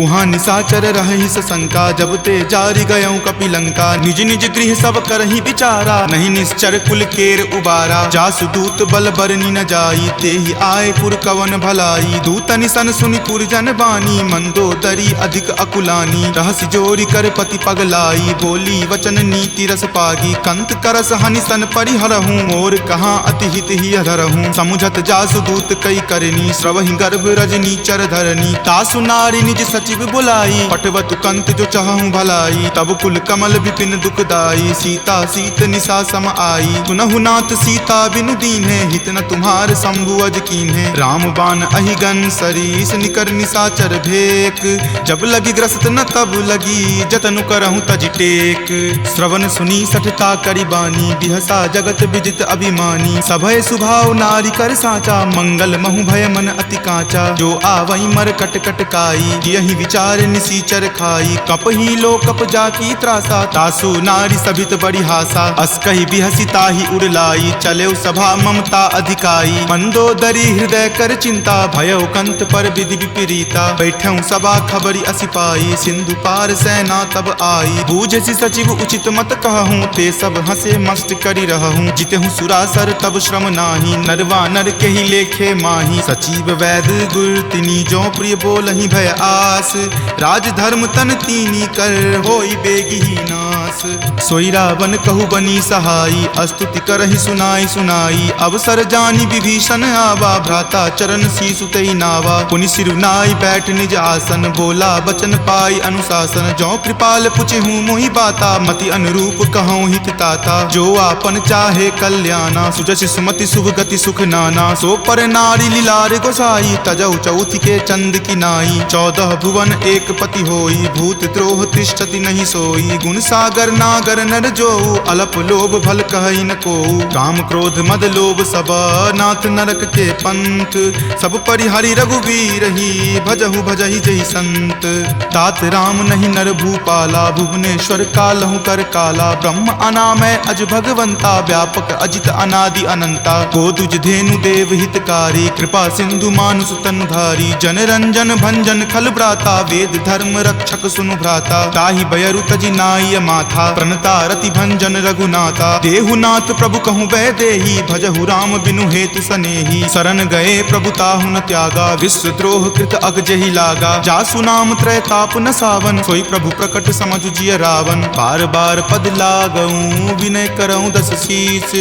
उहाँ निशाचर रहहि सशंका जब ते जारि गयउँ कपि लंका। निज निज गृह सब करहि विचारा नहीं निश्चर कुल केर उबारा। जासु दूत बल बरनि न जाई तेहि आए पुर कवन भलाई। दूतनि सन सुनि पुरजन बानी मंदोदरी अधिक अकुलानी। रहसि जोरि कर पति पगलाई बोली वचन नीति रस पागी। कंत करस हनि सन परिहरहूँ मोर कहाँ अति हित हिय धरहूँ। समुझत जासु दूत कइ करनी स्रवहि गर्भ रजनी चर धरनी। तासु नारी निज सचिव बुलाई पटवतु कंत जो चहहु भलाई। तब कुल कमल विपिन दुखदाई सीता सीत निशा सम आई। सुनहु नाथ सीता बिनु दीन्हे हित न तुम्हार शंभु अज कीन्हे। राम बान अहिगन सरीस निकर निशाचर भेक। जब लगी ग्रस्त न तब लगी जतनु करहु तजि टेक। श्रवण सुनी सठता करि बानी बिहसा जगत विजित अभिमानी। सभय सुभाव नारी कर साँचा मंगल महु भय मन अति काँचा। जो आवइ मरकट कट काई जियहि विचार निसीचर खाई। कपहि लोकप जाकी त्रासा तासु नारी सभित बड़ी हासा। अस कहि बिहसि ताहि उड़लाई चलेउ सभा ममता अधिकाई। मंदोदरी हृदय कर चिंता भयउ कंत पर विधि विपरीता। बैठउ सभा खबरि असि पाई सिंधु पार सेना तब आई। बूझसि सचिव उचित मत कहहु ते सब हँसे मस्त करि रहहु। जितहु सुरासर तब श्रम नाहीं नर वानर केहि लेखे माहीं। सचिव वैद गुर तिनी जो प्रिय बोलहि भय आस। राजधर्म तन कीनी कर होई बेगिहि नास। सोई रावण कहु बनी सहाई अस्तुति करहि सुनाई सुनाई। अवसर जानि विभीषण आवा भ्राता चरण शीश उतई नावा। पुनि सिरु नाई बैठ निज आसन बोला वचन पाई अनुशासन। जो कृपाल पुछहु मोहि बाता मति अनुरूप कहउँ हित ताता। जो आपन चाहे कल्याना सुजसि सुमति शुभ गति सुख नाना। सो पर नारी लिलार गोसाई तजउ चउथि के चंद की नाई। चौदह भुवन एक पति होई भूत द्रोह तिष्ठति नहीं सोई। गुण सागर नागर नर जोऊ अलप लोभ भल कहइ न कोऊ। काम क्रोध मद लोभ सब नाथ नरक के पंथ। सब परिहरि रघुवीर ही भजहु भजहि जहि संत। तात राम नहीं नर भूपाला भुवनेश्वर कालहु कर काला। ब्रह्म अनामय अज भगवंता व्यापक अजित अनादि अनंता। गोदुज धेनु देव हितकारी कृपा सिंधु मानुष तन धारी। जन रंजन भंजन खल भ्राता वेद धर्म रक्षक सुनु भ्राता। ताहि बयरु तजि नाई अमाथा प्रणता रति भंजन रघुनाथा। देहु नाथ प्रभु कहु वैदेही भजहु राम बिनु हेतु सनेही। शरण गए प्रभु ताहु न त्यागा विश्व द्रोह कृत अग जेहि लागा। जासु नाम त्रय ताप न सावन सोई प्रभु प्रकट समझु जिय रावन। बार बार पद लागउँ विनय करउँ दस शीस।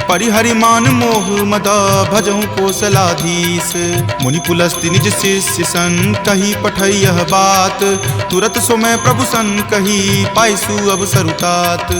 परिहरि मान मोह मद भजउँ कोसलाधीश। मुनि पुलस्ति निज शिष्य सन कहि पठई यह बात। तुरत समय प्रभु सन कहि पाइसु अवसर उतात।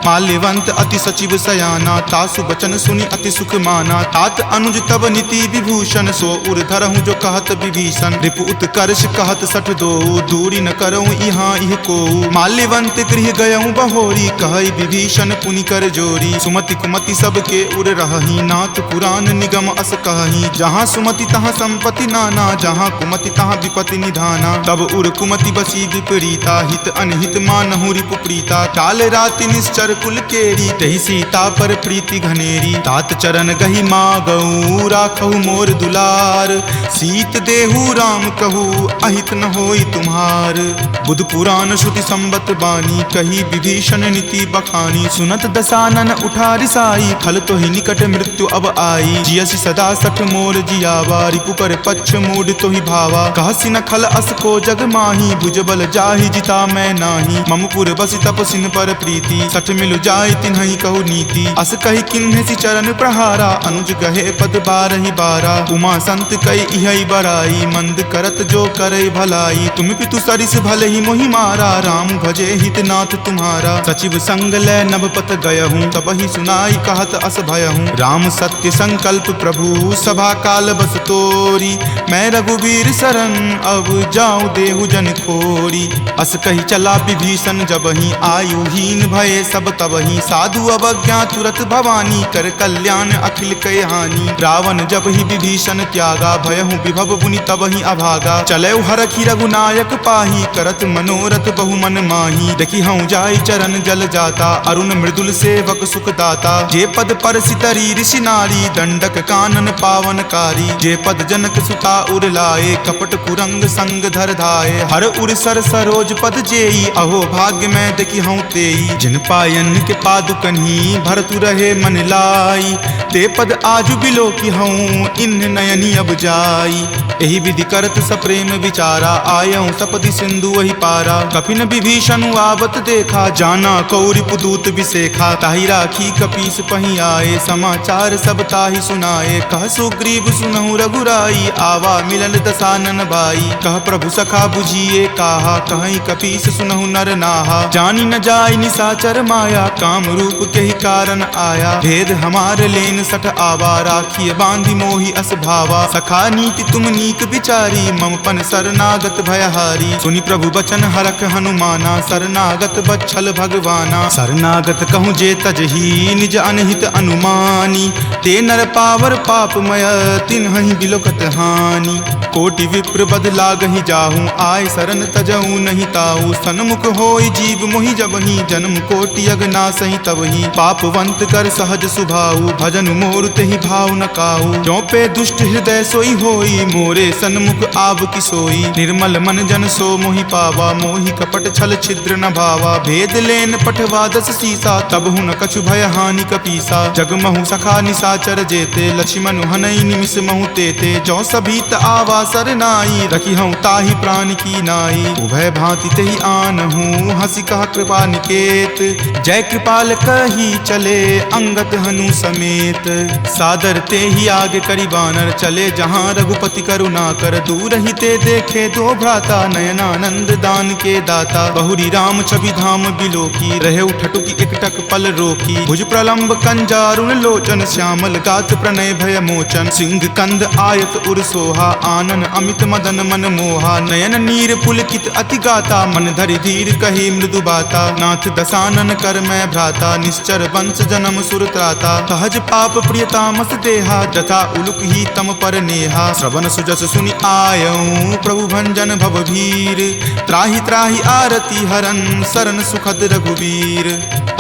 माल्यवंत अति सचिव सयाना तासु वचन सुनि अति सुख माना। तात अनुज तब नीति विभूषण सो उर धरहु जो कहत विभीषण। रिपु उत्कर्ष कहत सठ दोऊ दूरि न करउँ इहाँ इह कोऊ। माल्यवंत गृह गयउँ बहोरी कहइ विभीषण पुनि कर जोरी। सुमति कुमति सबके उर रहही नाथ पुरान निगम अस कहही। जहाँ सुमति तहाँ संपति नाना जहाँ कुमति तहाँ विपति निधाना। तब उर कुमति बसी विपरीता हित अनहित मानहु रिपु प्रीता। काल राति निश्चर कुल केरी तेहि सीता पर प्रीति घनेरी। तात चरण गहि मागउ राखहु मोर दुलार। सीत देहु राम कहु अहित न होई तुम्हार। बुध पुरान श्रुति संबत बानी कही विभीषण नीति बखानी। सुनत दसानन उठा रिसाई खल तोहि निकट मृत्यु अब आई। जियसि सदा सठ मोर जियावा रिपु कर पच्छ मूढ़ तोहि भावा। कहसि न खल अस को जग माही भुजबल जाहि जिता मैं नाही। मम पुर बसि तप सिन पर प्रीति सठ मिलु जाई तिन्हइ कहु नीति। अस कहि किन्हसि चरण प्रहारा अनुज गहे पद बारहि बारा। उमा संत कइ इहइ बराई मंद करत जो करइ भलाई। तुम पितु सरिस भलहि मोहि मारा राम भजे हित नाथ तुम्हारा। सचिव संग लै नभ पथ गयहूँ, तबहि सुनाई कहत अस भयहूँ। राम सत्य संकल्प प्रभु सभा काल बस तोरी, मैं रघुबीर सरन अब जाउँ देहु जन खोरी। अस कहि चला विभीषन जबहिं, आयुहीन भए सब तबहिं। साधु अवज्ञा तुरत भवानी, कर कल्याण अखिल कै हानि। रावण जबहिं विभीषन त्यागा, भयहु विभव मुनि तबहिं अभागा। चलेउ हरखि रघुनायक पाही, करत मनोरथ बहु मन माही। देखिहउँ जाइ चरण जल जाता, अरुण मृदुल सेवक सुखदाता। जे पद परसि तरी ऋषि नारी, दंडक कानन पावन कारी। जे पद जनक सुता उर लाए, कपट कुरंग संग धर धाए। हर उर सर सरोज पद जेई, अहो भाग्य मैं देखिहउँ तेई। जिन पायन के पादुकन्हि, भरतु रहे मन लाई। ते पद आजु बिलोकिहउँ, इन्ह नयनि अब जाई। एहि विधि करत सप्रेम विचारा, आयउँ सपदि सिंधु वहि पारा। कपिन विभीषन आवत देखा, जाना कौ रिपुदूत विसेखा। ताहि राखि कपीस पहि आए, समाचार सब ताहि सुनाए। कह सुग्रीव सुनहु रघुराई, आवा मिलल दसानन बाई। कह प्रभु सखा बुझिए काहा, कहई कपीस सुनहु नर नाहा। जानि न जाइ निसाचर माया, काम रूप केहि कारण आया। भेद हमार लेन सठ आवा, राखिए बाँधि मोहि अस भावा। सखा नीति तुम नीक विचारी, मम पन सरनागत भय हारी। सुनि प्रभु बचन हरख हनुमाना, सरनागत बच्छल भगवाना। सरनागत कहूँ जे तजही, निज अनहित अनुमानी। ते नर पावर पापमय, तिन्हहि बिलोकत हानि। कोटि विप्र बद लागहि जाहु, आय सरन तजउ नहि ताऊ। सन्मुख होइ जीव मोहि जबहि, जनम कोटि अग नासहि तबहि। पापवंत कर सहज सुभाऊ, भजन मोर तेहि भाव न काऊ। जो पे दुष्ट हृदय सोई होई, मोरे सन्मुख आव कि सोई। निर्मल मन जन सो मोहि पावा, मोहि कपट छल छिद्र न भावा। भेद लेन पठवा दस सीसा, तबहु न कछु भय हानि कपीसा। जग महु सखा निसाचर जेते, लछिमन हनई निमिष महु तेते। जो सभी त आवा सरनाई, रखिहउँ ताहि प्रान की नाई। उभय भाँति तेहि आनहु, हँसि कहा कृपा निकेत। जय कृपाल कहि चले, अंगद हनु समेत। सादर तेहि आगे करि बानर, चले जहाँ रघुपति करुणाकर। दूरहिं ते देखे दो भ्राता, नयनानंद दान के दाता। बहुरि राम छवि धाम बिलोकी, रहेउ ठठुकि एकटक पल रोकी। भुज प्रलंब कंजारुण लोचन, श्यामल गात्र प्रणय भय मोचन। सिंह कंद आयत उर सोहा, आनन अमित मदन मन मोहा। नयन नीर पुलकित अति गाता, मन धरि धीर कही मृदु बाता। नाथ दसानन कर मैं भ्राता, निश्चर वंश जनम सुर त्राता। सहज पाप प्रिय तामस देहा, जथा उलुक ही तम पर नेहा। श्रवण सुजस सुनि आयउँ प्रभु भंजन भव भीर। त्राहि त्राहि आरती हरन, सरन सुखद रघुबीर।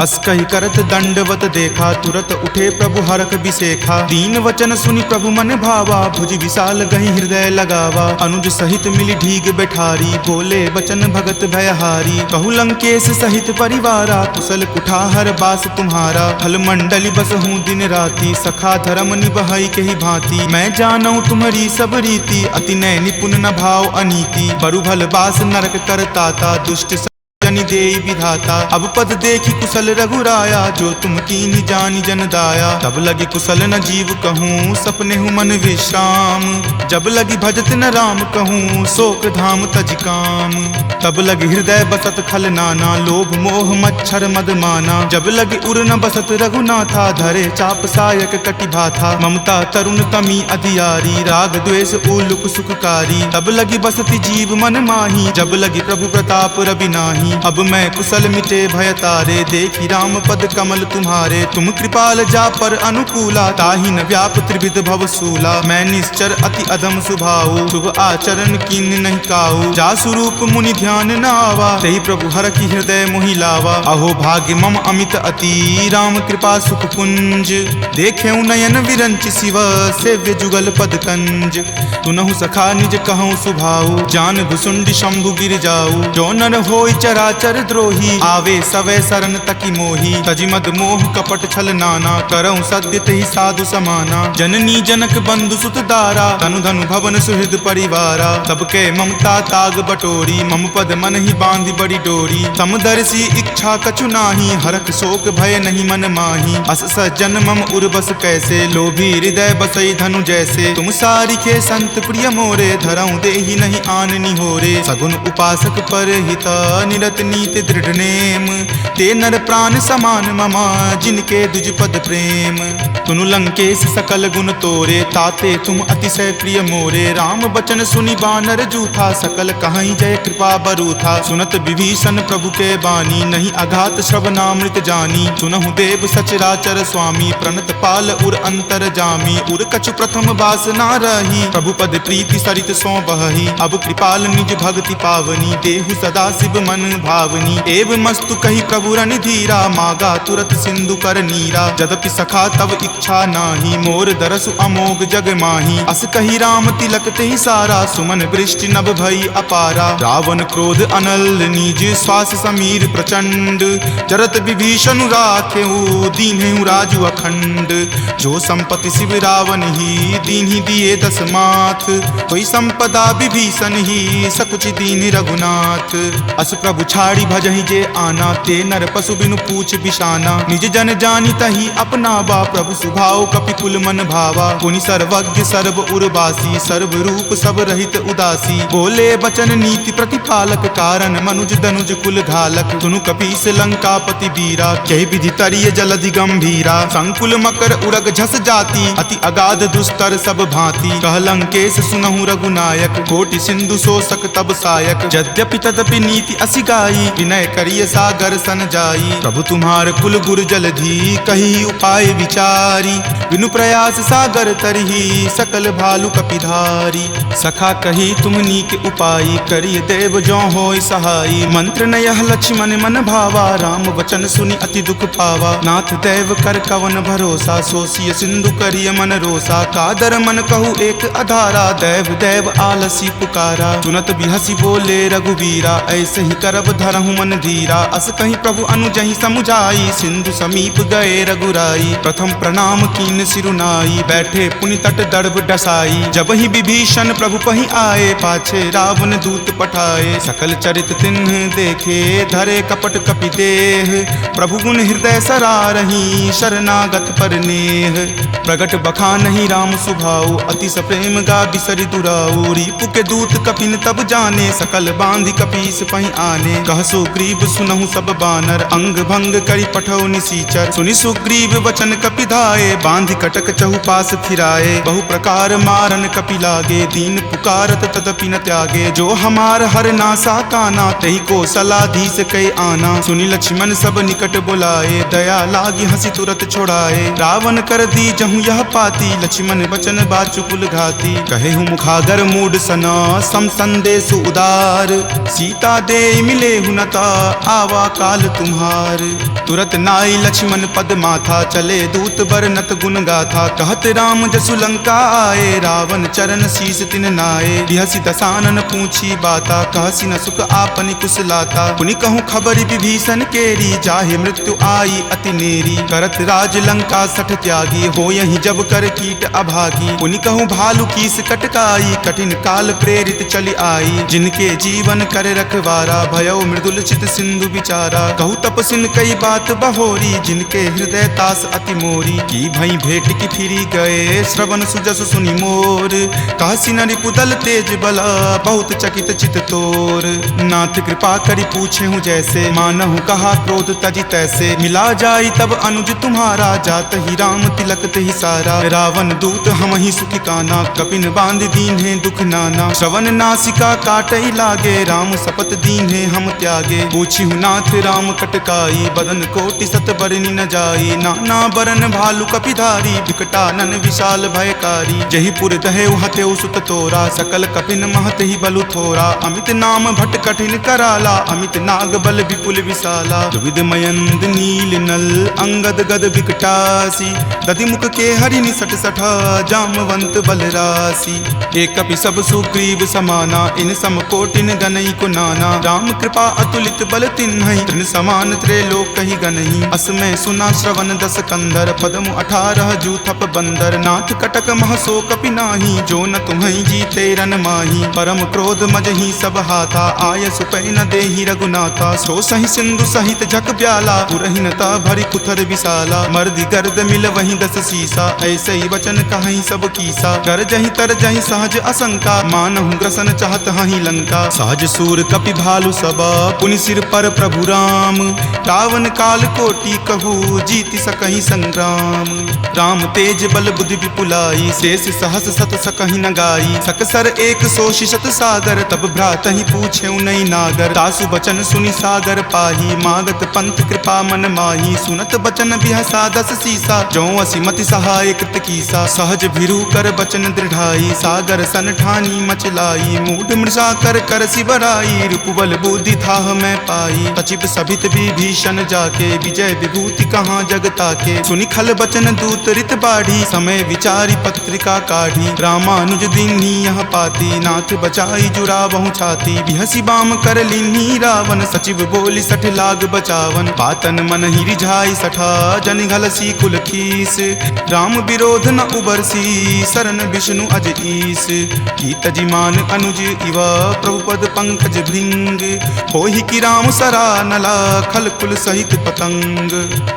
अस कहि करत दंडवत देखा, तुरत उठे प्रभु हरख बिसेखा। दीन वचन सुनि प्रभु मन भावा, भुज विशाल गहि हृदय लगावा। अनुज सहित मिलि ढीग बैठारी, बोले वचन भगत भयहारी। कहु लंकेश सहित परिवारा, कुशल कुठार बास तुम्हारा। फल मंडली बसहु दिन राती, सखा धरम निबहइ केहि भाँति। मैं जानउँ तुम्हरी सब रीति, अति नय निपुन न भाव अनीति। बरु भल बास नरक कर ताता, दुष्ट जनि देई विधाता। अब पद देखि कुशल रघुराया, जो तुम कीन्ह जानि जन दाया। तब लगी कुशल न जीव कहूँ, सपनेहु मन विश्राम। जब लगी भजत न राम कहूँ, सोक धाम तजि काम। तब लगी हृदय बसत खल नाना, लोभ मोह मच्छर मद माना। जब लगी उर न बसत रघुनाथा, धरे चाप सायक कटि भाथा। ममता तरुन तमी अधियारी, राग द्वेष उलुक सुख कारी। तब लगी बसति जीव मन माही, जब लगी प्रभु प्रताप रवि नाही। अब मैं कुशल मिटे भय तारे, देखि राम पद कमल तुम्हारे। तुम कृपाल जा पर अनुकूला, ताहि न व्याप त्रिविध भव सूला। मैं निश्चर अति अधम सुभाऊ, शुभ आचरण कीन्ह नहीं काऊ। जासु रूप मुनि ध्यान न आवा, तेहि प्रभु हरखि हृदय मोहि लावा। अहो भाग्य मम अमित अति, राम कृपा सुख पुंज। देखेउ नयन विरंचि शिव, सेव्य जुगल पद कंज। सुनहु सखा निज कहउँ सुभाऊ, जान भुसुंडी शंभु गिरि जाऊ। जो नर होई चराचर द्रोही, आवे सवै सरन तकि मोही। तजि मद मोह कपट छल नाना, करउँ सत्य तेहि साधु समाना। जननी जनक बंधु सुत दारा, तनु धनु भवन सुहृद परिवारा। सबके ममता ताग बटोरी, मम पद मनहि बाँधि बड़ी डोरी। समदर्शी इच्छा कछु नाही, हरख शोक भय नहीं मन माही। अस सज्जन मम उर बस कैसे, लोभी हृदय बसई धनु जैसे। तुम सारिखे संत प्रिय मोरे, धरउँ देहि नहीं आन निहोरे। सगुन उपासक परहित निरत नीति दृढ़ नेम, ते नर प्रान समान मम, जिनके दुज पद प्रेम। सुनु लंकेश सकल गुण तोरे, ताते तुम अतिशय प्रिय मोरे। राम वचन सुनि बानर जूथा, सकल कहई जय कृपा बरूथा। सुनत विभीषण प्रभु के बानी, नहीं अघात श्रवणामृत जानी। सुनहु देव सचराचर स्वामी, प्रणत पाल उर अंतरजामी। उर कछु प्रथम बास ना रही, प्रभु पद प्रीति सरित सों बहही। अब कृपाल निज भक्ति पावनी, देहु सदा शिव मन भावनी। एवमस्तु कहि प्रभु रणधीरा, मागा तुरत सिंधु कर नीरा। जदपि सखा तव इच्छा नाहीं, मोर दरसु अमोघ जग माहीं। अस कहि राम तिलक तेहि सारा, सुमन वृष्टि नभ भई अपारा। रावण क्रोध अनल नीज, श्वास समीर प्रचंड। जरत विभीषण राखेउ, दीन्हेउ राजु अखंड। जो संपत्ति शिव रावणहि, दीन्हि दिए दस माथ। सोई संपदा विभीषणहि, सकुचि दीन्हि रघुनाथ। अस प्रभु छाड़ि भजहि जे आना, ते नर पशु बिनु पूछ बिसाना। निज जन जानि तहि अपनावा, प्रभु सुभाव कपि कुल मन भावा। पुनि सर्वज्ञ सर्व उर्वासी, सर्व रूप सब रहित उदासी। बोले वचन नीति प्रतिपालक, कारण मनुज दनुज कुल घालक। सुनु कपीस लंकापति बीरा, केहि विधि तरिय जलधि गंभीरा। संकुल मकर उरग झस जाति, अति अगाध दुस्तर सब भांति। कह लंकेश सुनहु रघुनायक, कोटि सिंधु शोषक तब सायक। यद्यपि तदपि नीति असि गाई, विनय करिय सागर सन जाई। प्रभु तुम्हार कुल गुर जलधि, कहि उपाय विचारी। बिनु प्रयास सागर तरही, सकल भालु कपिधारी। सखा कही तुम नीक उपाई, करिय देव जो होय सहाई। मंत्र न यह लक्ष्मण मन भावा, राम वचन सुनि अति दुख पावा। नाथ दैव कर कवन भरोसा, सोसिय सिंधु करिय मन रोसा। कादर मन कहु एक अधारा, दैव दैव आलसी पुकारा। सुनत बिहसि बोले रघुबीरा, ऐसे ही करब धरहु मन धीरा। अस कहि प्रभु अनुजहि समुझाई, सिंधु समीप गए रघुराई। प्रथम प्रणाम कीन सिरुनाई, बैठे पुनि तट दड़ब डसाई। जबहि विभीषण प्रभु पहि आए, पाछे रावण दूत पठाए। सकल चरित तिन्ह देखे, धरे कपट कपि देह। प्रभु गुण हृदय सरारही, शरणागत पर नेह। प्रगट बखानहि राम सुभाउ, अति सप्रेम गा बिसरि दुराउ। रिपु के दूत कपिन तब जाने, सकल बांधि कपीस पहि आने। कह सुग्रीव सुनहु सब बानर, अंग भंग करि पठौ निसीचर। सुनि सुग्रीव वचन कपि धाए, बांधि कटक चहुपास फिराए। बहु प्रकार मारन कपि लागे, दीन पुकारत तदपि न त्यागे। जो हमार हर नासा काना, तेहि कोसलाधीस कै आना। सुनि लक्ष्मण सब निकट बोलाए, दया लागि हँसि तुरत छोड़ाए। रावण कर दीजहु यह पाती, लक्ष्मण वचन बाचु कुल घाती। कहेहु मुखागर मूड सना, सम संदेश उदार। सीता देइ मिलेहु न ता, आवा काल तुम्हार। तुरत नाई लक्ष्मण पद माथा, चले दूत बरनत गुण गाथा। कहत राम जसु लंका आए, रावण चरण शीस तिन नाए। बिहसि दसानन पूछी बाता, कहसि न सुख आपनि कुसलाता। पुनि कहूँ खबरि विभीषण केरी, जाहे मृत्यु आई अति नेरी। करत राज लंका सठ त्यागी, होयहि जब कर कीट अभागी। पुनि कहूँ भालु कीस कटकाई, कठिन काल प्रेरित चलि आई। जिनके जीवन कर रखवारा, भयउ मृदुल चित सिंधु विचारा। कहु तपसिन कई बात बहोरी, जिनके हृदय तास अति मोरी। की भई भेंट की फिरि गए, श्रवण सुजसु सुनि मोर। कहसि न रिपुदल तेज बल, बहुत चकित चित तोर। नाथ कृपा करि पूछेहु जैसे, मानहु कहा क्रोध तजि तैसे। मिला जाई तब अनुज तुम्हारा, जातहि राम तिलक तेहि सारा। रावण दूत हमहि सुखि काना, कपिन बांधि दीन्हे दुख नाना। श्रवण नासिका काटइ लागे, राम सपत दीन्हे हम त्यागे। पूछिहु नाथ राम कटकाई, बदन कोटि सत बरनि न जाई। नाना बरन भालु कपिधारी, विकटानन विशाल भयकारी। जहि पुर दहेउ हतेउ सुत तोरा, सकल कपिन महतहि बलु थोरा। अमित नाम भट कठिन कराला, अमित नाग बल विपुल विशाला। द्विविध मयंद नील नल, अंगद गद विकटासी। दधि मुख के हरि निसट सठा, जामवंत बल रासी। ए कपि सब सुग्रीव समाना, इन सम कोटिन गनई को नाना। राम कृपा अतुलित बल तिन्हई, तृण समान त्रैलोक कहि गनई। अस मै सुना श्रवण दस कंधर, पदमु अठारह जूथप बंदर। नाथ कटक मह सो कपि नाही, जो न तुम्हई जीते रन माही। परम क्रोध मजही सब हाथा, आय सुपै न देही रघुनाथा। सो सहि सिंधु सहित झक ब्याला, पुरहिन ता भरि कुथर विशाला। मर्दि गर्द मिलवहीं दस सीसा, ऐसइ वचन कहहीं सब कीसा। गरजहीं तरजहीं सहज असंका, मानहु ग्रसन चहत हहीं लंका। सहज सूर कपि भालु सब, पुनि सिर पर प्रभु राम, रावण काल कोटि कहू, जीति सकहि संग्राम। राम तेज बल बुद्धि विपुलाई, शेष सहस सत सकहि न गाई। सकसर एक सोषि सत सागर, तब भ्रातहि पूछेउ नइ नागर। तासु बचन सुनि सागर पाही, मागत पंथ कृपा मन माही। सुनत बचन बिहसा दस सीसा, जौं असि मति सहाय कृत कीसा। सहज भिरु कर बचन दृढ़ाई, सागर सन ठानी मचलाई। मूढ़ मृषा कर करसि बराई, रिपुबल बुद्धि थाह मय पाई। सचिव सभित विभीषण जाके, विजय विभूति कहाँ जग ताके। सुनि खल बचन दूत रित बाढ़ी, समय विचारि पत्रिका काढ़ी। रामानुज दीन्ही यह पाती, नाथ बचाई जुड़ावहु छाती। बिहसि बाम कर लीन्ही रावन, सचिव बोलि सठ लाग बचावन। बातन मनहि रिझाइ सठा, जनि घलसि कुल खीस। राम विरोध न उबरसि, सरन विष्णु अज ईस। की तजि मान अनुज इव, प्रभु पद पंकज भृंग। होहि कि राम सरा नला, खल कुल सहित पतंग।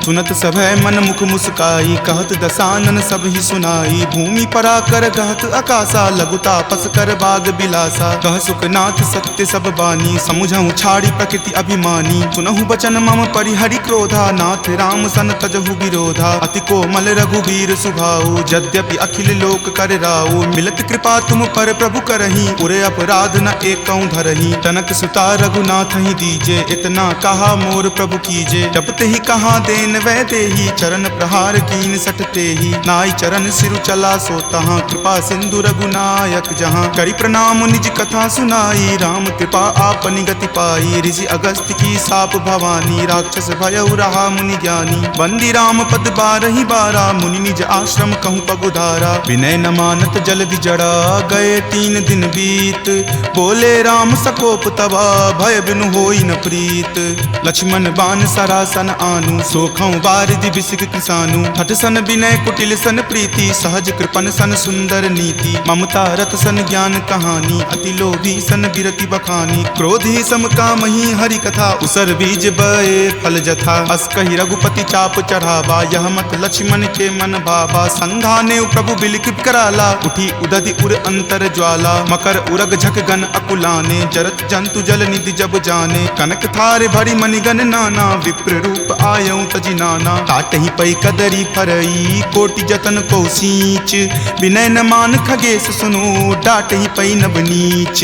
सुनत सभय मन मुख मुस्काई, कहत दसानन सबहि सुनाई। भूमि पराकर गहत अकासा, लघु तापस कर बाग बिलासा। कह सुखनाथ सत्य सब बानी, समुझहु छाड़ी प्रकृति अभिमानी। सुनहु बचन मम परिहरि क्रोधा, नाथ राम सन तजहु विरोधा। अति कोमल रघुबीर सुभाऊ, यद्यपि अखिल लोक कर राऊ। मिलत कृपा तुम पर प्रभु करही, उर अपराध न एकउ धरही। जनक सुता रघुनाथहि दीजे, इतना कहा मोर प्रभु कीजे। जब तेहि कहा देन वैदेही, चरण प्रहार कीन सठ तेही। नाई चरण सिरु चला सो तहाँ, कृपा सिंधु रघुनायक जहाँ। करि प्रणाम निज कथा सुनाई, राम कृपा आपनि गति पाई। ऋषि अगस्त्य की साप भवानी, राक्षस भयउ रहा मुनि ज्ञानी। वंदी राम पद बारहि बारा, मुनि निज आश्रम कहूँ पगुधारा। विनय न मानत जलधि जड़ा, गए तीन दिन बीत। बोले राम सकोप तवा, भय बिनु होई न प्रीत। लक्ष्मण बान सरासन आनु, सोखउ बारिधि बिसिक किसानु। हठ सन विनय कुटिल सन प्रीति, सहज कृपन सन सुंदर नीति। ममता रत सन ज्ञान कहानी, अति लोभी सन बिरति बखानी। क्रोध ही सम कामही हरि कथा, उसर बीज बए फल जथा। अस कहि रघुपति चाप चढ़ावा, यह मत लक्ष्मण के मन भावा। संघाने प्रभु बिलखि कराला, उठी उदधि उर अंतर ज्वाला। मकर उरग झक गन अकुलाने, जरत जंतु जल निधि जब जाने। कनक थार भरि मनिगन नाना, विप्र रूप आयउ तजि नाना। काटहि पइ कदरी फरई, कोटि जतन को सींच। विनय न मान खगेस सुनो, डाटहि पइ नब नीच।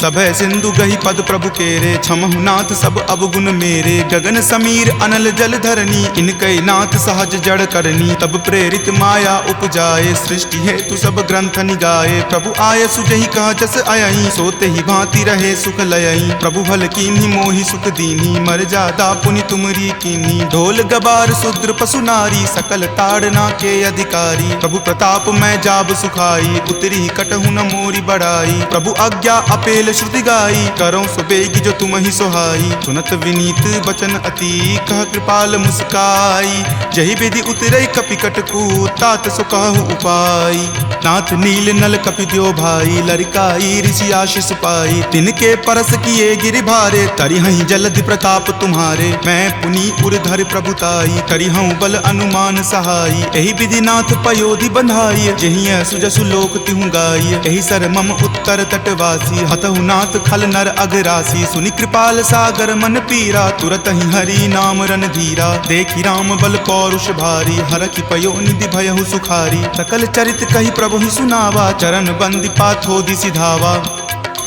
सभय सिंधु गहि पद प्रभु केरे, क्षमहु नाथ सब अवगुन मेरे। गगन समीर अनल जल धरनी, इनकइ नाथ सहज जड़ करनी। तब प्रेरित माया उपजाए, सृष्टि हेतु सब ग्रंथ निगाए। प्रभु आयसु जहि कहा जस अयइ, सो तेहि भांति रहे सुख लयइ। प्रभु भल कीन्ही मोहि सुख दीन्ही, मरजादा पुनि तुमरी कीन्ही। ढोल गबार शूद्र पसु नारी, सकल ताड़ना के अधिकारी। प्रभु प्रताप मय जाब सुखाई, उतरिहि कटहु न मोरी बड़ाई। प्रभु आज्ञा अपेल श्रुति गाई, करउँ सो बेगि जो तुमहि सोहाई। सुनत विनीत बचन अति, कह कृपाल मुस्काई। जहि विधि उतरइ कपि कटकू, तात सो कहहु उपाई। नाथ नील नल कपि द्यो भाई, लरिकाई ऋषि आशीष पाई। तिनके परस किए गिरि भारे, तरिहइँ जलधि प्रताप तुम्हारे। मय पुनि उर धरि प्रभुताई, करिहउँ बल अनुमान सहाई। एहि विधि नाथ पयोधि बंधाई, जेहिं असु जसु लोक तिहुँ गाई। एहि सर मम उत्तर तटवासी, हतहु नाथ खल नर अघरासी। सुनि कृपाल सागर मन पीरा, तुरतहिं हरि नाम रणधीरा। देखि राम बल पौरुष भारी, हरखि पयो निधि भयहु सुखारी। सकल चरित कहि प्रभुहि सुनावा, चरण बंदि पाथो दिसि धावा।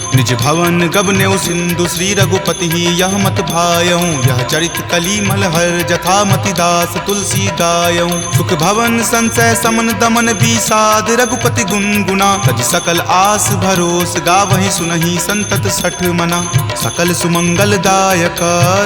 निज भवन गबनेउ सिंधु श्री रघुपति ही, यह मत भायउ यह चरित कली मल हर, जथा मति दास तुलसी गायउ। सुख भवन संसय समन दमन बिसाद, रघुपति गुन गुना तजि सकल आस भरोस, गावहिं सुनहिं संतत सठ मना। सकल सुमंगल दायक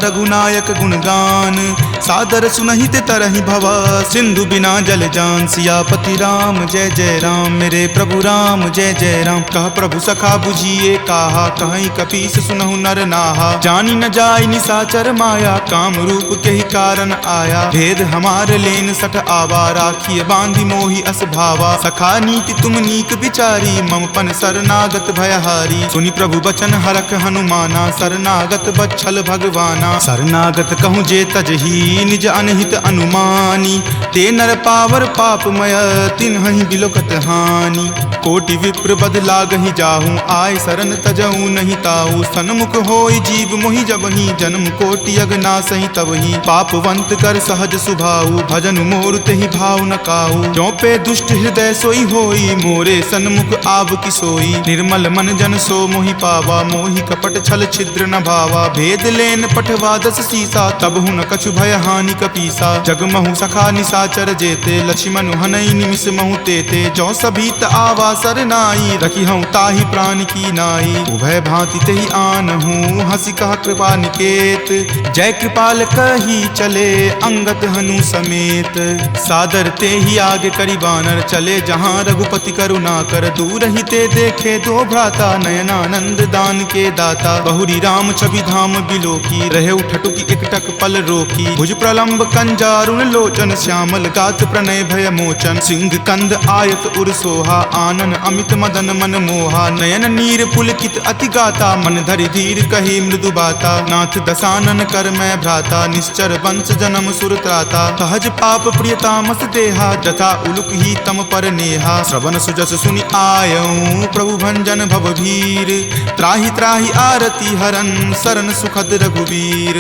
रघुनायक गुणगान, सादर सुनहिं ते तरहिं भव। सिंधु बिना जल जान सियापति राम, जय जय राम मेरे प्रभु राम, जय जय राम। कह प्रभु सखा बुझिए काहा, कहइँ कपीस सुनहु नर नाहा। जानि न जाइ निसाचर माया, काम रूप केहि कारन आया। भेद हमार लेन सठ आवा, राखिए बाँधि मोहि अस भावा। सखा नीति तुम नीक बिचारी, मम पन सरनागत भयहारी। सुनि प्रभु बचन हरख हनुमाना, सरनागत बच्छल भगवाना। सरनागत कहूँ जे तजही, निज अनहित अनुमानी। ते नर पावर पापमय, तिन्हहिं बिलोकत हानि। कोटि विप्र बद लागहि जाहु, आय सरन तजउ नहि ताऊ। सनमुख होइ जीव मोहि जबहिं, जनम कोटि अग नासहिं तबहिं। पापवंत कर सहज सुभाऊ, भजन मोर तेहि भाव न काऊ। जो पे दुष्ट हृदय सोई होई, मोरे सनमुख आब कि सोई। निर्मल मन जन सो मोहि पावा, मोहि कपट छल छिद्र न भावा। भेद लेन पठवा दस सीसा, तबहु न कछु भय हानि कपीसा। जग महु सखा निसाचर जेते, लछिमनु हनइ निमिष महु तेते। जो सभी त आवा सरनाई, रखिहउँ ताहि प्रान की नाई। उभय भाँति तेहि आनहु, हँसि कहा कृपा निकेत। जय कृपाल कहि चले, अंगद हनु समेत। सादर तेहि आगे करि बानर, चले जहाँ रघुपति करुणाकर। दूरहिं ते देखे दो भ्राता, नयनानंद दान के दाता। बहुरि राम छवि धाम बिलोकी, रहेउ ठठुकि एकटक पल रोकी। भुज प्रलंब कंजारुण लोचन, श्यामल गात प्रणय भय मोचन। सिंह कंद आयत उर सोहा, आनन अमित मदन मन मोहा। नयन नीर पुलकित अति गाता, मन धरि धीर कही मृदु बाता। नाथ दसानन कर मैं भ्राता, निश्चर वंश जनम सुर त्राता। सहज पाप प्रिय तामस देहा, जथा उलुक ही तम पर नेहा। श्रवण सुजस सुनि आयउ प्रभु भंजन भव भीर। त्राहि त्राहि आरती हरन, सरन सुखद रघुबीर।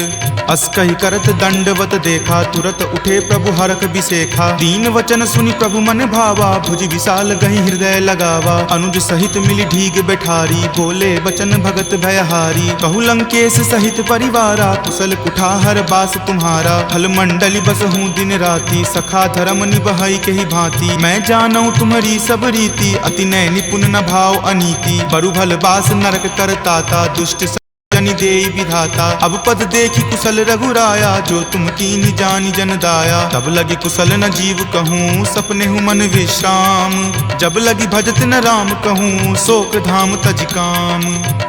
अस कहि करत दंडवत देखा, तुरत उठे प्रभु हरख बिसेखा। दीन वचन सुनि प्रभु मन भावा, भुज विशाल गहि हृदय लगावा। अनुज सहित मिलि ढीग बैठारी, बोले बचन भगत भयहारी। कहु लंकेश सहित परिवारा, कुशल कुठार बास तुम्हारा। खल मंडली बसहु दिन राती, सखा धरम निबहइ केहि भाँति। मैं जानउ तुम्हरी सब रीति, अति नय निपुन न भाव अनीति। बरु भल बास नरक कर ताता, दुष्ट जनि देई विधाता। अब पद देखि कुशल रघुराया, जो तुम कीन्ह जानि जन दाया। तब लगी कुशल न जीव कहूँ, सपनेहु मन विश्राम। जब लगी भजत न राम कहूँ, सोक धाम तजि काम।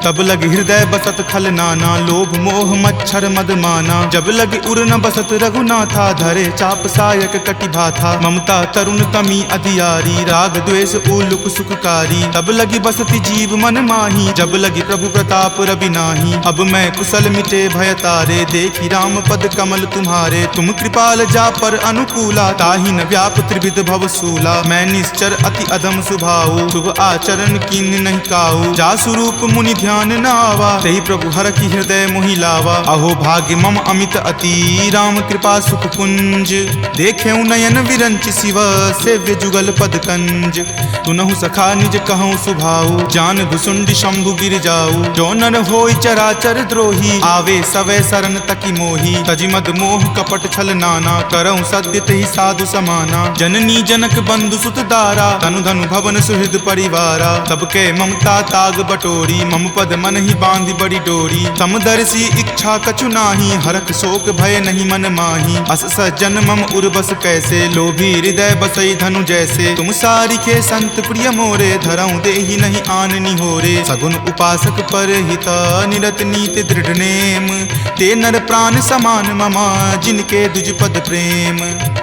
तब लगी हृदय बसत खल नाना, लोभ मोह मच्छर मद माना। जब लगी उर न बसत रघुनाथा, धरे चाप सायक कटि भाथा। ममता तरुण तमी अधियारी, राग द्वेष उलुक सुख कारी। तब लगी बसति जीव मन माही, जब लगी प्रभु प्रताप रवि नाही। अब मैं कुशल मिटे भय तारे, देखि राम पद कमल तुम्हारे। तुम कृपाल जा पर अनुकूला, ताहि न व्याप त्रिविध भव सूला। मैं निश्चर अति अधम सुभाऊ, शुभ आचरण कीन्ह नहीं काऊ। जासु रूप मुनि ध्यान न आवा, तेहि प्रभु हरखि हृदय मोहि लावा। अहो भाग्य मम अमित अति, राम कृपा सुख पुंज। देखेउ नयन विरंचि शिव, सेव्य जुगल पद कंज। सुनहु सखा निज कहउँ सुभाऊ, जान भुसुंडी शंभु गिरि जाऊ। जो नर होई चराचर द्रोही, आवे सवै सरन तकि मोही। तजि मद मोह कपट छल नाना, करउँ सत्य तेहि साधु समाना। जननी जनक बंधु सुत दारा, तनु धनु भवन सुहृद परिवारा। सबके ममता ताग बटोरी, मम पद मनहि बाँधि बड़ी डोरी। समदर्शी इच्छा कछु नाही, हरख शोक भय नहीं मन माही। अस सज्जन मम उर बस कैसे, लोभी हृदय बसई धनु जैसे। तुम सारिखे संत प्रिय मोरे, धरउँ देहि नहीं आन निहोरे। सगुन उपासक परहित, निरत नीति दृढ़ नेम। ते नर प्रान समान मम, जिनके दुज पद प्रेम।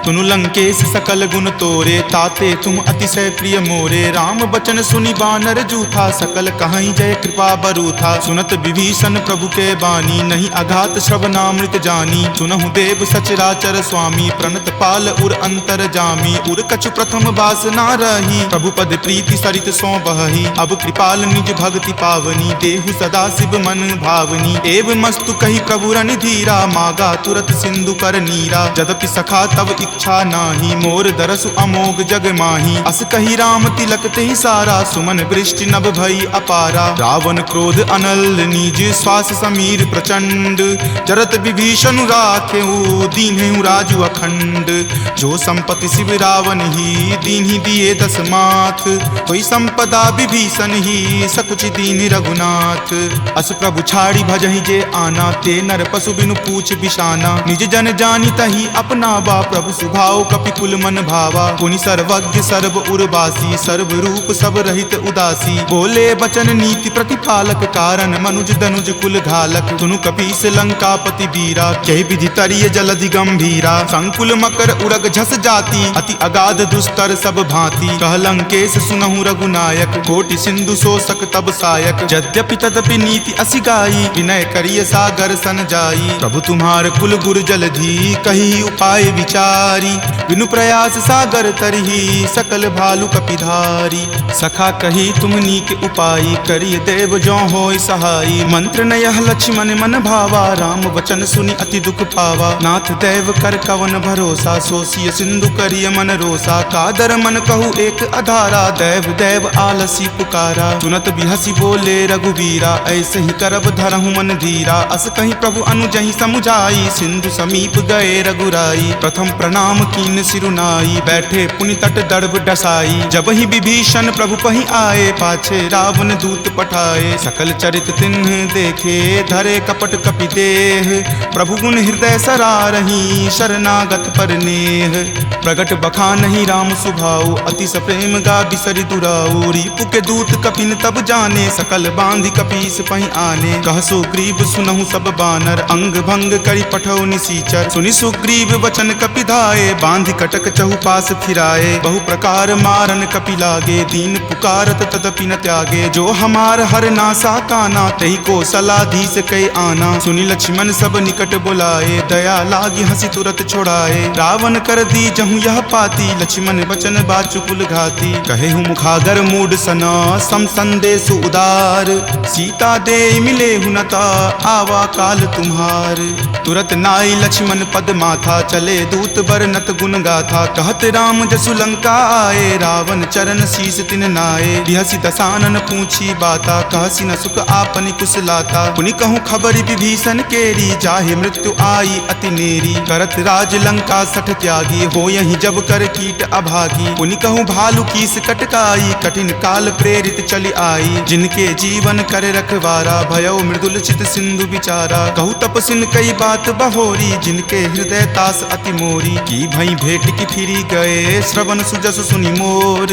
सुनु लंकेश सकल गुन तोरे, ताते तुम अतिशय प्रिय मोरे। राम बचन सुनि बानर जूथा, सकल कहईं जय कृपा बरूथा। सुनत विभीषण प्रभु के बानी, नहीं अघात श्रवनामृत जानी। सुनहु देव सचराचर स्वामी, प्रणत पाल उर अंतरजामी। उर कछु प्रथम बास ना रही, प्रभु पद प्रीति सरित सों बहही। अब कृपाल निज भगति पावनी, देहु सदा शिव मन भावनी। एवमस्तु कहि प्रभु रणधीरा, मागा तुरत सिंधु कर नीरा। जदपि सखा तव इच्छा नाही, मोर दरसु अमोघ जग माही। अस कहि राम तिलक तेहि सारा, सुमन वृष्टि नभ भई अपारा। रावण क्रोध अनल निज, श्वास समीर प्रचंड। जरत विभीषण राखेउ, दीन्हेउ राजु अखंड। जो संपत्ति शिव रावण ही, दीन्हि दिए दस माथ। सोई संपदा विभीषण ही, सकुचि दीन्हि रघुनाथ। अस प्रभु छाड़ी भजहि जे आना, ते नर पशु बिनु पूछ बिसाना। निज जन जानि तहि अपनावा, प्रभु सुभाव कपि कुल मन भावा। पुनि सर्वज्ञ सर्व उर्वासी, सर्व रूप सब रहित उदासी। बोले बचन नीति प्रतिपालक, कारण मनुज दनुज कुल घालक। सुनु कपीस लंकापति वीरा, केहि विधि तरिय जलधि गंभीरा। संकुल मकर उरग झस जाति, अति अगाध दुस्तर सब भाँति। कह लंकेश सुनहु रघुनायक, कोटि सिंधु शोषक तब सायक। यद्यपि तदपि नीति असिगा विनय करिय सागर सन जाई। प्रभु तुम्हार कुल गुर जलधि कही उपाय विचारी। विनु प्रयास सागर तरही सकल भालु कपिधारी। सखा कही तुम्हनी के उपाय करिय देव जो होय सहाई। मंत्र न यह लक्ष्मण मन भावा। राम वचन सुनि अति दुख पावा। नाथ दैव कर कवन भरोसा। सो सिय सिंधु करिय मन रोसा। कादर मन कहु एक अधारा। दैव दैव आलसी पुकारा। सुनत बिहसी बोले रघुबीरा। ऐसे ही करब धरहु मन धीरा। अस कही प्रभु अनुजहि समुझाई। सिंधु समीप गए रघुराई। प्रथम प्रणाम कीन सिरुनाई। बैठे पुनि तट दड़ब डसाई। जब ही विभीषण प्रभु पहि आए। पाछे रावण दूत पठाए। सकल चरित तिन्ह देखे धरे कपट कपि देह। प्रभु गुण हृदय सरारही शरणागत पर नेह। प्रगट बखानहि राम सुभाऊ। अति सप्रेम गा बिसरि दुराऊ। रिपु के दूत कपिन तब जाने। सकल बांधि कपीस पहि आने। कह सुग्रीव सुनहु सब बानर। अंग भंग करि पठौ निसीचर। सुनि सुग्रीव वचन कपि धाए। बांधि कटक चहुपास फिराए। बहु प्रकार मारन कपि लागे। दीन पुकारत तदपि न त्यागे। जो हमार हर नासा काना। तेहि कोसलाधीस कै आना। सुनि लक्ष्मण सब निकट बोलाए। दया लागि हँसि तुरत छोड़ाए। रावण कर दीजहु यह पाती। लक्ष्मण वचन बाचु कुल घाती। कहेहु मुखागर मूड सना। सम संदेश उदार। सीता देइ मिलेहु नता। आवा काल तुम्हार। तुरत नाई लक्ष्मण पद माथा। चले दूत बरनत गुण गाथा। कहत राम जसु लंका आए। रावण चरण शीस तिन नाए। बिहसि दसानन पूछी बाता। कहसि न सुख आपनि कुसलाता। पुनि कहूँ खबरि विभीषण केरी। जाहि मृत्यु आई अति नेरी। करत राज लंका सठ त्यागी। होयहि जब कर कीट अभागी। पुनि कहूँ भालु कीस कटकाई। कठिन काल प्रेरित चलि आई। जिनके जीवन कर रखवारा। भयउ मृदुल चित सिंधु विचारा। कहु तपसिन कई बात बहोरी। जिनके हृदय तास अति मोरी। की भई भेंट की फिरि गए। श्रवण सुजस सुनि मोर।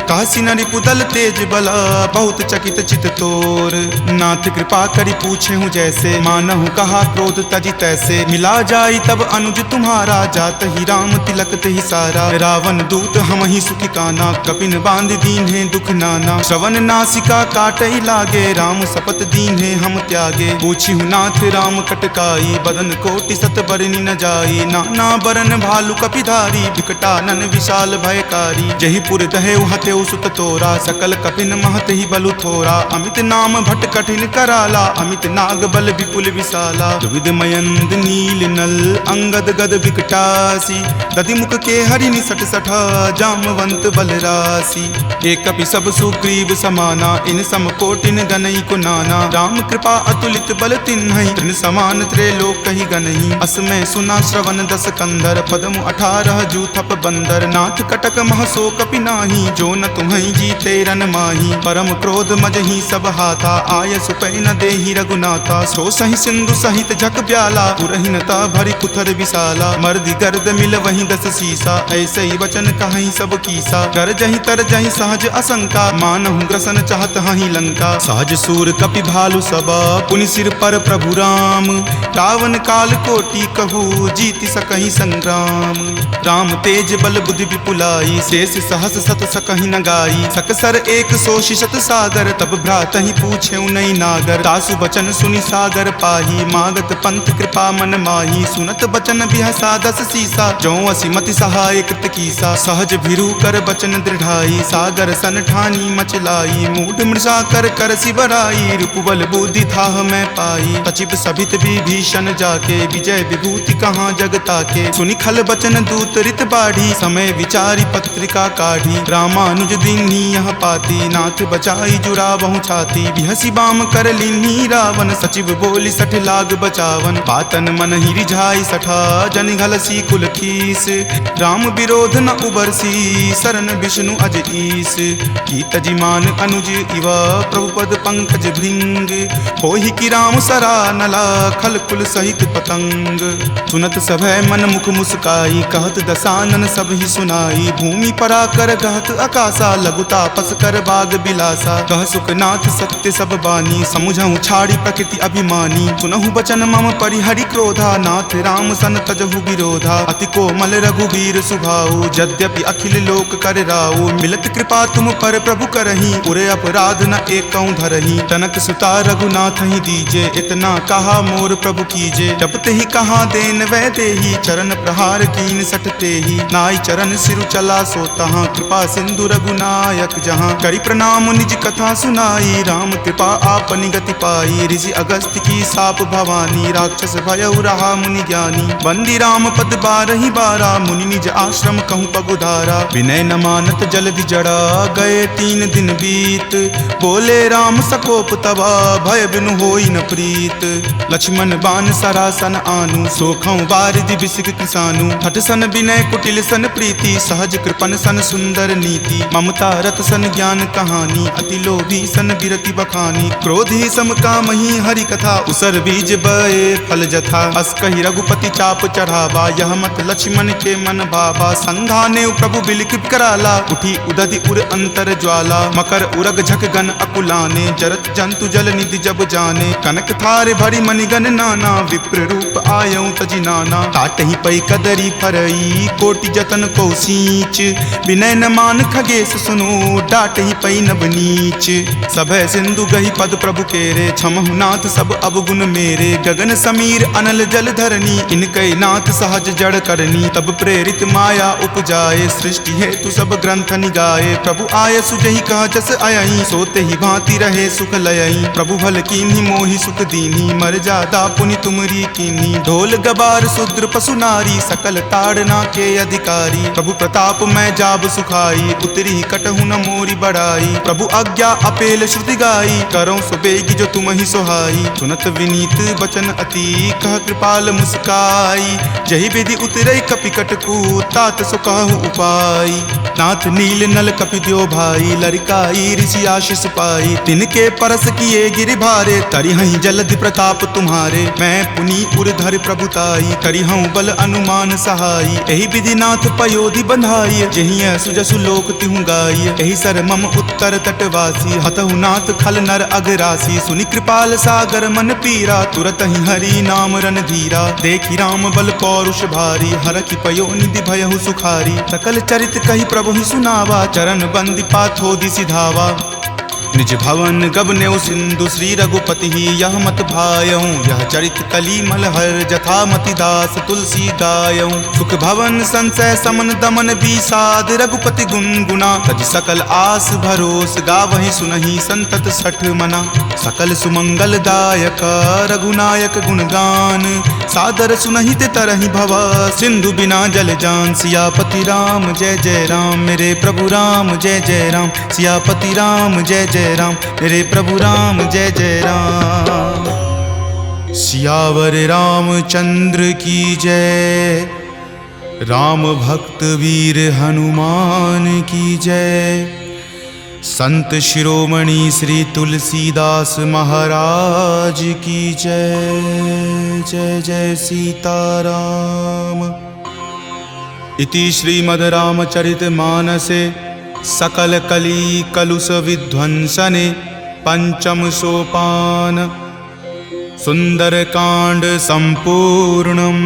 कहसि न रिपुदल तेज बला। बहुत चकित चित तोर। नाथ कृपा करि पूछेहु जैसे। मानहु कहा क्रोध तजि तैसे। मिला जाई तब अनुज तुम्हारा। जात ही राम तिलक तेहि सारा। रावण दूत हमहि सुखि काना। कपिन बांधि दीन्हे दुख नाना। श्रवण नासिका काटइ लागे। राम सपत दीन्हे हम त्यागे। पूछिहु नाथ राम कटकाई। बदन कोटि सत बरनि न जाई। नाना बरन भालु कपिधारी। विकटानन विशाल भयकारी। जहि पुर दहेउ हथेउ सुत तोरा। सकल कपिन महत ही बलु थोरा। अमित नाम भट कठिन कराला। अमित नाग बल विपुल विशाला। द्विविध मयंद नील नल अंगद गद विकटासी। दधि मुख के हरि निसट सठा। जामवंत बल रासी। ए कपि सब सुग्रीव समाना। इन सम कोटिन गनई को नाना। राम कृपा अतुलित बल तिन्हई। तृण समान त्रैलोक ही गनई। अस मैं सुना श्रवण दस कंधर। पद्म अठारह जूथप बंदर। नाथ कटक मह सो कपि नाही। जो न तुम्हई जीते रन माही। परम क्रोध मजही सब हाथा। आय सुपै न देही रघुनाथा। सो सहि सिंधु सहित झक ब्याला। उरहिन ता भरि कुथर विशाला। मर्दि गर्द मिलवहीं दस सीसा। ऐसइ वचन कहहीं सब कीसा। गरजहीं तरजहीं सहज असंका। मानहु ग्रसन चहत हहीं लंका। सहज सूर कपि भालु सब। पुनि सिर पर प्रभु राम। रावण काल कोटि कहु जीति सकहीं संग्राम। राम तेज बल बुद्धि विपुलाई। शेष सहस सत सकहि न गाई। सकसर एक सो सिसत सागर। तब भ्रातहि पूछेउ नइ नागर। तासु बचन सुनि सागर पाही। मागत पंथ कृपा मन माही। सुनत बचन बिहसा दस सीसा। जौं असि मति सहाय कृत कीसा। सहज भिरु कर बचन दृढ़ाई। सागर सन ठानी मचलाई। मूढ़ मृषा कर करसि बराई। रिपुबल बुद्धि थाह मैं पाई। सचिव सभित विभीषण जाके। विजय विभूति कहाँ जग ताके। सुनि खल बचन दूत रित बाढ़ी। समय विचारि पत्रिका काढ़ी। रामानुज दीन्ही यह पाती। नाथ बचाई जुड़ावहु छाती। बिहसि बाम कर लीन्ही रावण। सचिव बोलि सठ लाग बचावन। बातन मनहि रिझाइ सठा। जनि घलसि कुल खीस। राम विरोध न उबरसि। सरन विष्णु अज ईस। की तजि मान अनुज इवा। प्रभु पद पंकज भृंग। होहि कि राम सरा नला। खल कुल सहित पतंग। सुनत सभय मन मुख मुस्काई। कहत दसानन सबहि सुनाई। भूमि पराकर गहत अकासा। लघु तापस कर बाग बिलासा। कह सुखनाथ सत्य सब बानी। समुझहु छाड़ि प्रकृति अभिमानी। सुनहु बचन मम परिहरि क्रोधा। नाथ राम सन तजहु विरोधा। अति कोमल रघुबीर सुभाऊ। यद्यपि अखिल लोक कर राऊ। मिलत कृपा तुम पर प्रभु करही। उर अपराध न एकउ धरही। जनक सुता रघुनाथ अतहि दीजे इतना कहा मोर प्रभु कीजे। जब तेहि कहा देन वै देहि, चरण प्रहार कीन सट तेहि। नाई चरण सिरु चला सो तहाँ, कृपा सिंधु रघुनायक जहाँ। करि प्रणाम निज कथा सुनाई, राम कृपा आपनि गति पाई। ऋषि अगस्त्य की साप भवानी, राक्षस भयउ रहा मुनि ज्ञानी। बंदी राम पद बारहि बारा, मुनि निज आश्रम कहूँ पगुधारा। विनय न मानत जलधि जड़ा, गए तीन दिन बीत। बोले राम सकोप तवा, भय बिनु होई न प्रीत। लक्ष्मण बान सरासन आनु, सोखउँ बारिधि बिसिख किसानु। हठ सन विनय कुटिल सन प्रीति, सहज कृपन सन सुंदर नीति। ममता रत सन ज्ञान कहानी, अति लोभी सन बिरति बखानी। क्रोधी सम कामहि हरि कथा, उसर बीज बए फल जथा। अस कहि रघुपति चाप चढ़ावा, यह मत लक्ष्मण के मन भावा। संघानेउ प्रभु बिलखि कराला, उठी उदधि उर अंतर ज्वाला। मकर उरग झख गन अकुलाने, जरत जंतु जल निधि जब जाने। कनक थार भरि मनिगन नाना, विप्र रूप आयउ तजि नाना। काटहि पइ कदरी फरई, कोटि जतन को सींच। विनय न मान खगेस सुनो, डाटहि पइ नब नीच। सभय सिंधु गहि पद प्रभु केरे, क्षमहु नाथ सब अवगुन मेरे। गगन समीर अनल जल धरनी, इनकइ नाथ सहज जड़ करनी। तब प्रेरित माया उपजाए, सृष्टि हेतु सब ग्रंथ निगाए। प्रभु आयसु जहि कहा जस अयइ, सो तेहि भाँति रहे सुख लयइ। प्रभु भल कीन्हि मोहि सुख दीन्हि, मरजादा पुनि तुमरी कीन्हि। ढोल गबार शूद्र पशु नारी, सकल ताड़ना के अधिकारी। प्रभु प्रताप मय जाब सुखाई, उतरिहि कटहु न मोरी बड़ाई। प्रभु आज्ञा अपेल श्रुति गाई, करउँ सो बेगि जो तुमहि सोहाई। सुनत विनीत बचन अति, कह कृपाल मुस्काई। जहि विधि उतरइ कपि कटकू, तात सो कहु उपाय। नाथ नील नल कपि द्यो भाई, लरिकाई ऋषि आशीष पाई। तिनके परस किए गिरि भारे, तरिहइँ जलधि प्रताप तुम्हारे। मय पुनि उर धरि प्रभुताई, करिहउँ बल अनुमान सहाई। एहि विधि नाथ पयोधि बंधाई, जहियँ सुजसु लोक तिहुँ गाई। एहि सर मम उत्तर तटवासी, हतहु नाथ खल नर अघ रासी। सुनि कृपाल सागर मन पीरा, तुरतहि हरि नाम रणधीरा। देखि राम बल पौरुष भारी, हरखि पयो निधि भयहु सुखारी। सकल चरित कहि प्रभुहि सुनावा, चरण बंदि पाथो दिसि धावा। निज भवन गबनेउ सिंधु श्री रघुपतिहि, यह मत भायउ यह चरित कलि मल हर, जथा मति दास तुलसी गायउ। सुख भवन संसय समन दमन बिसाद, रघुपति गुन गुना तजि सकल आस भरोस, गावहिं सुनहिं संतत सठ मना। सकल सुमंगल दायक रघुनायक गुणगान, सादर सुनहिं ते तरहिं भव, सिंधु बिना जल जान। सियापति राम जय जय राम, मेरे प्रभु राम जय जय राम। सियापति राम जय जय राम, मेरे प्रभु राम जय जय राम। सियावर रामचंद्र की जय, राम भक्त वीर हनुमान की जय, संत शिरोमणि श्री तुलसीदास महाराज की जय। जय जय सीताराम। इति श्रीमद् रामचरित मानसे सकल कली कलुष विध्वंसने पंचम सोपान सुंदरकांड संपूर्णम।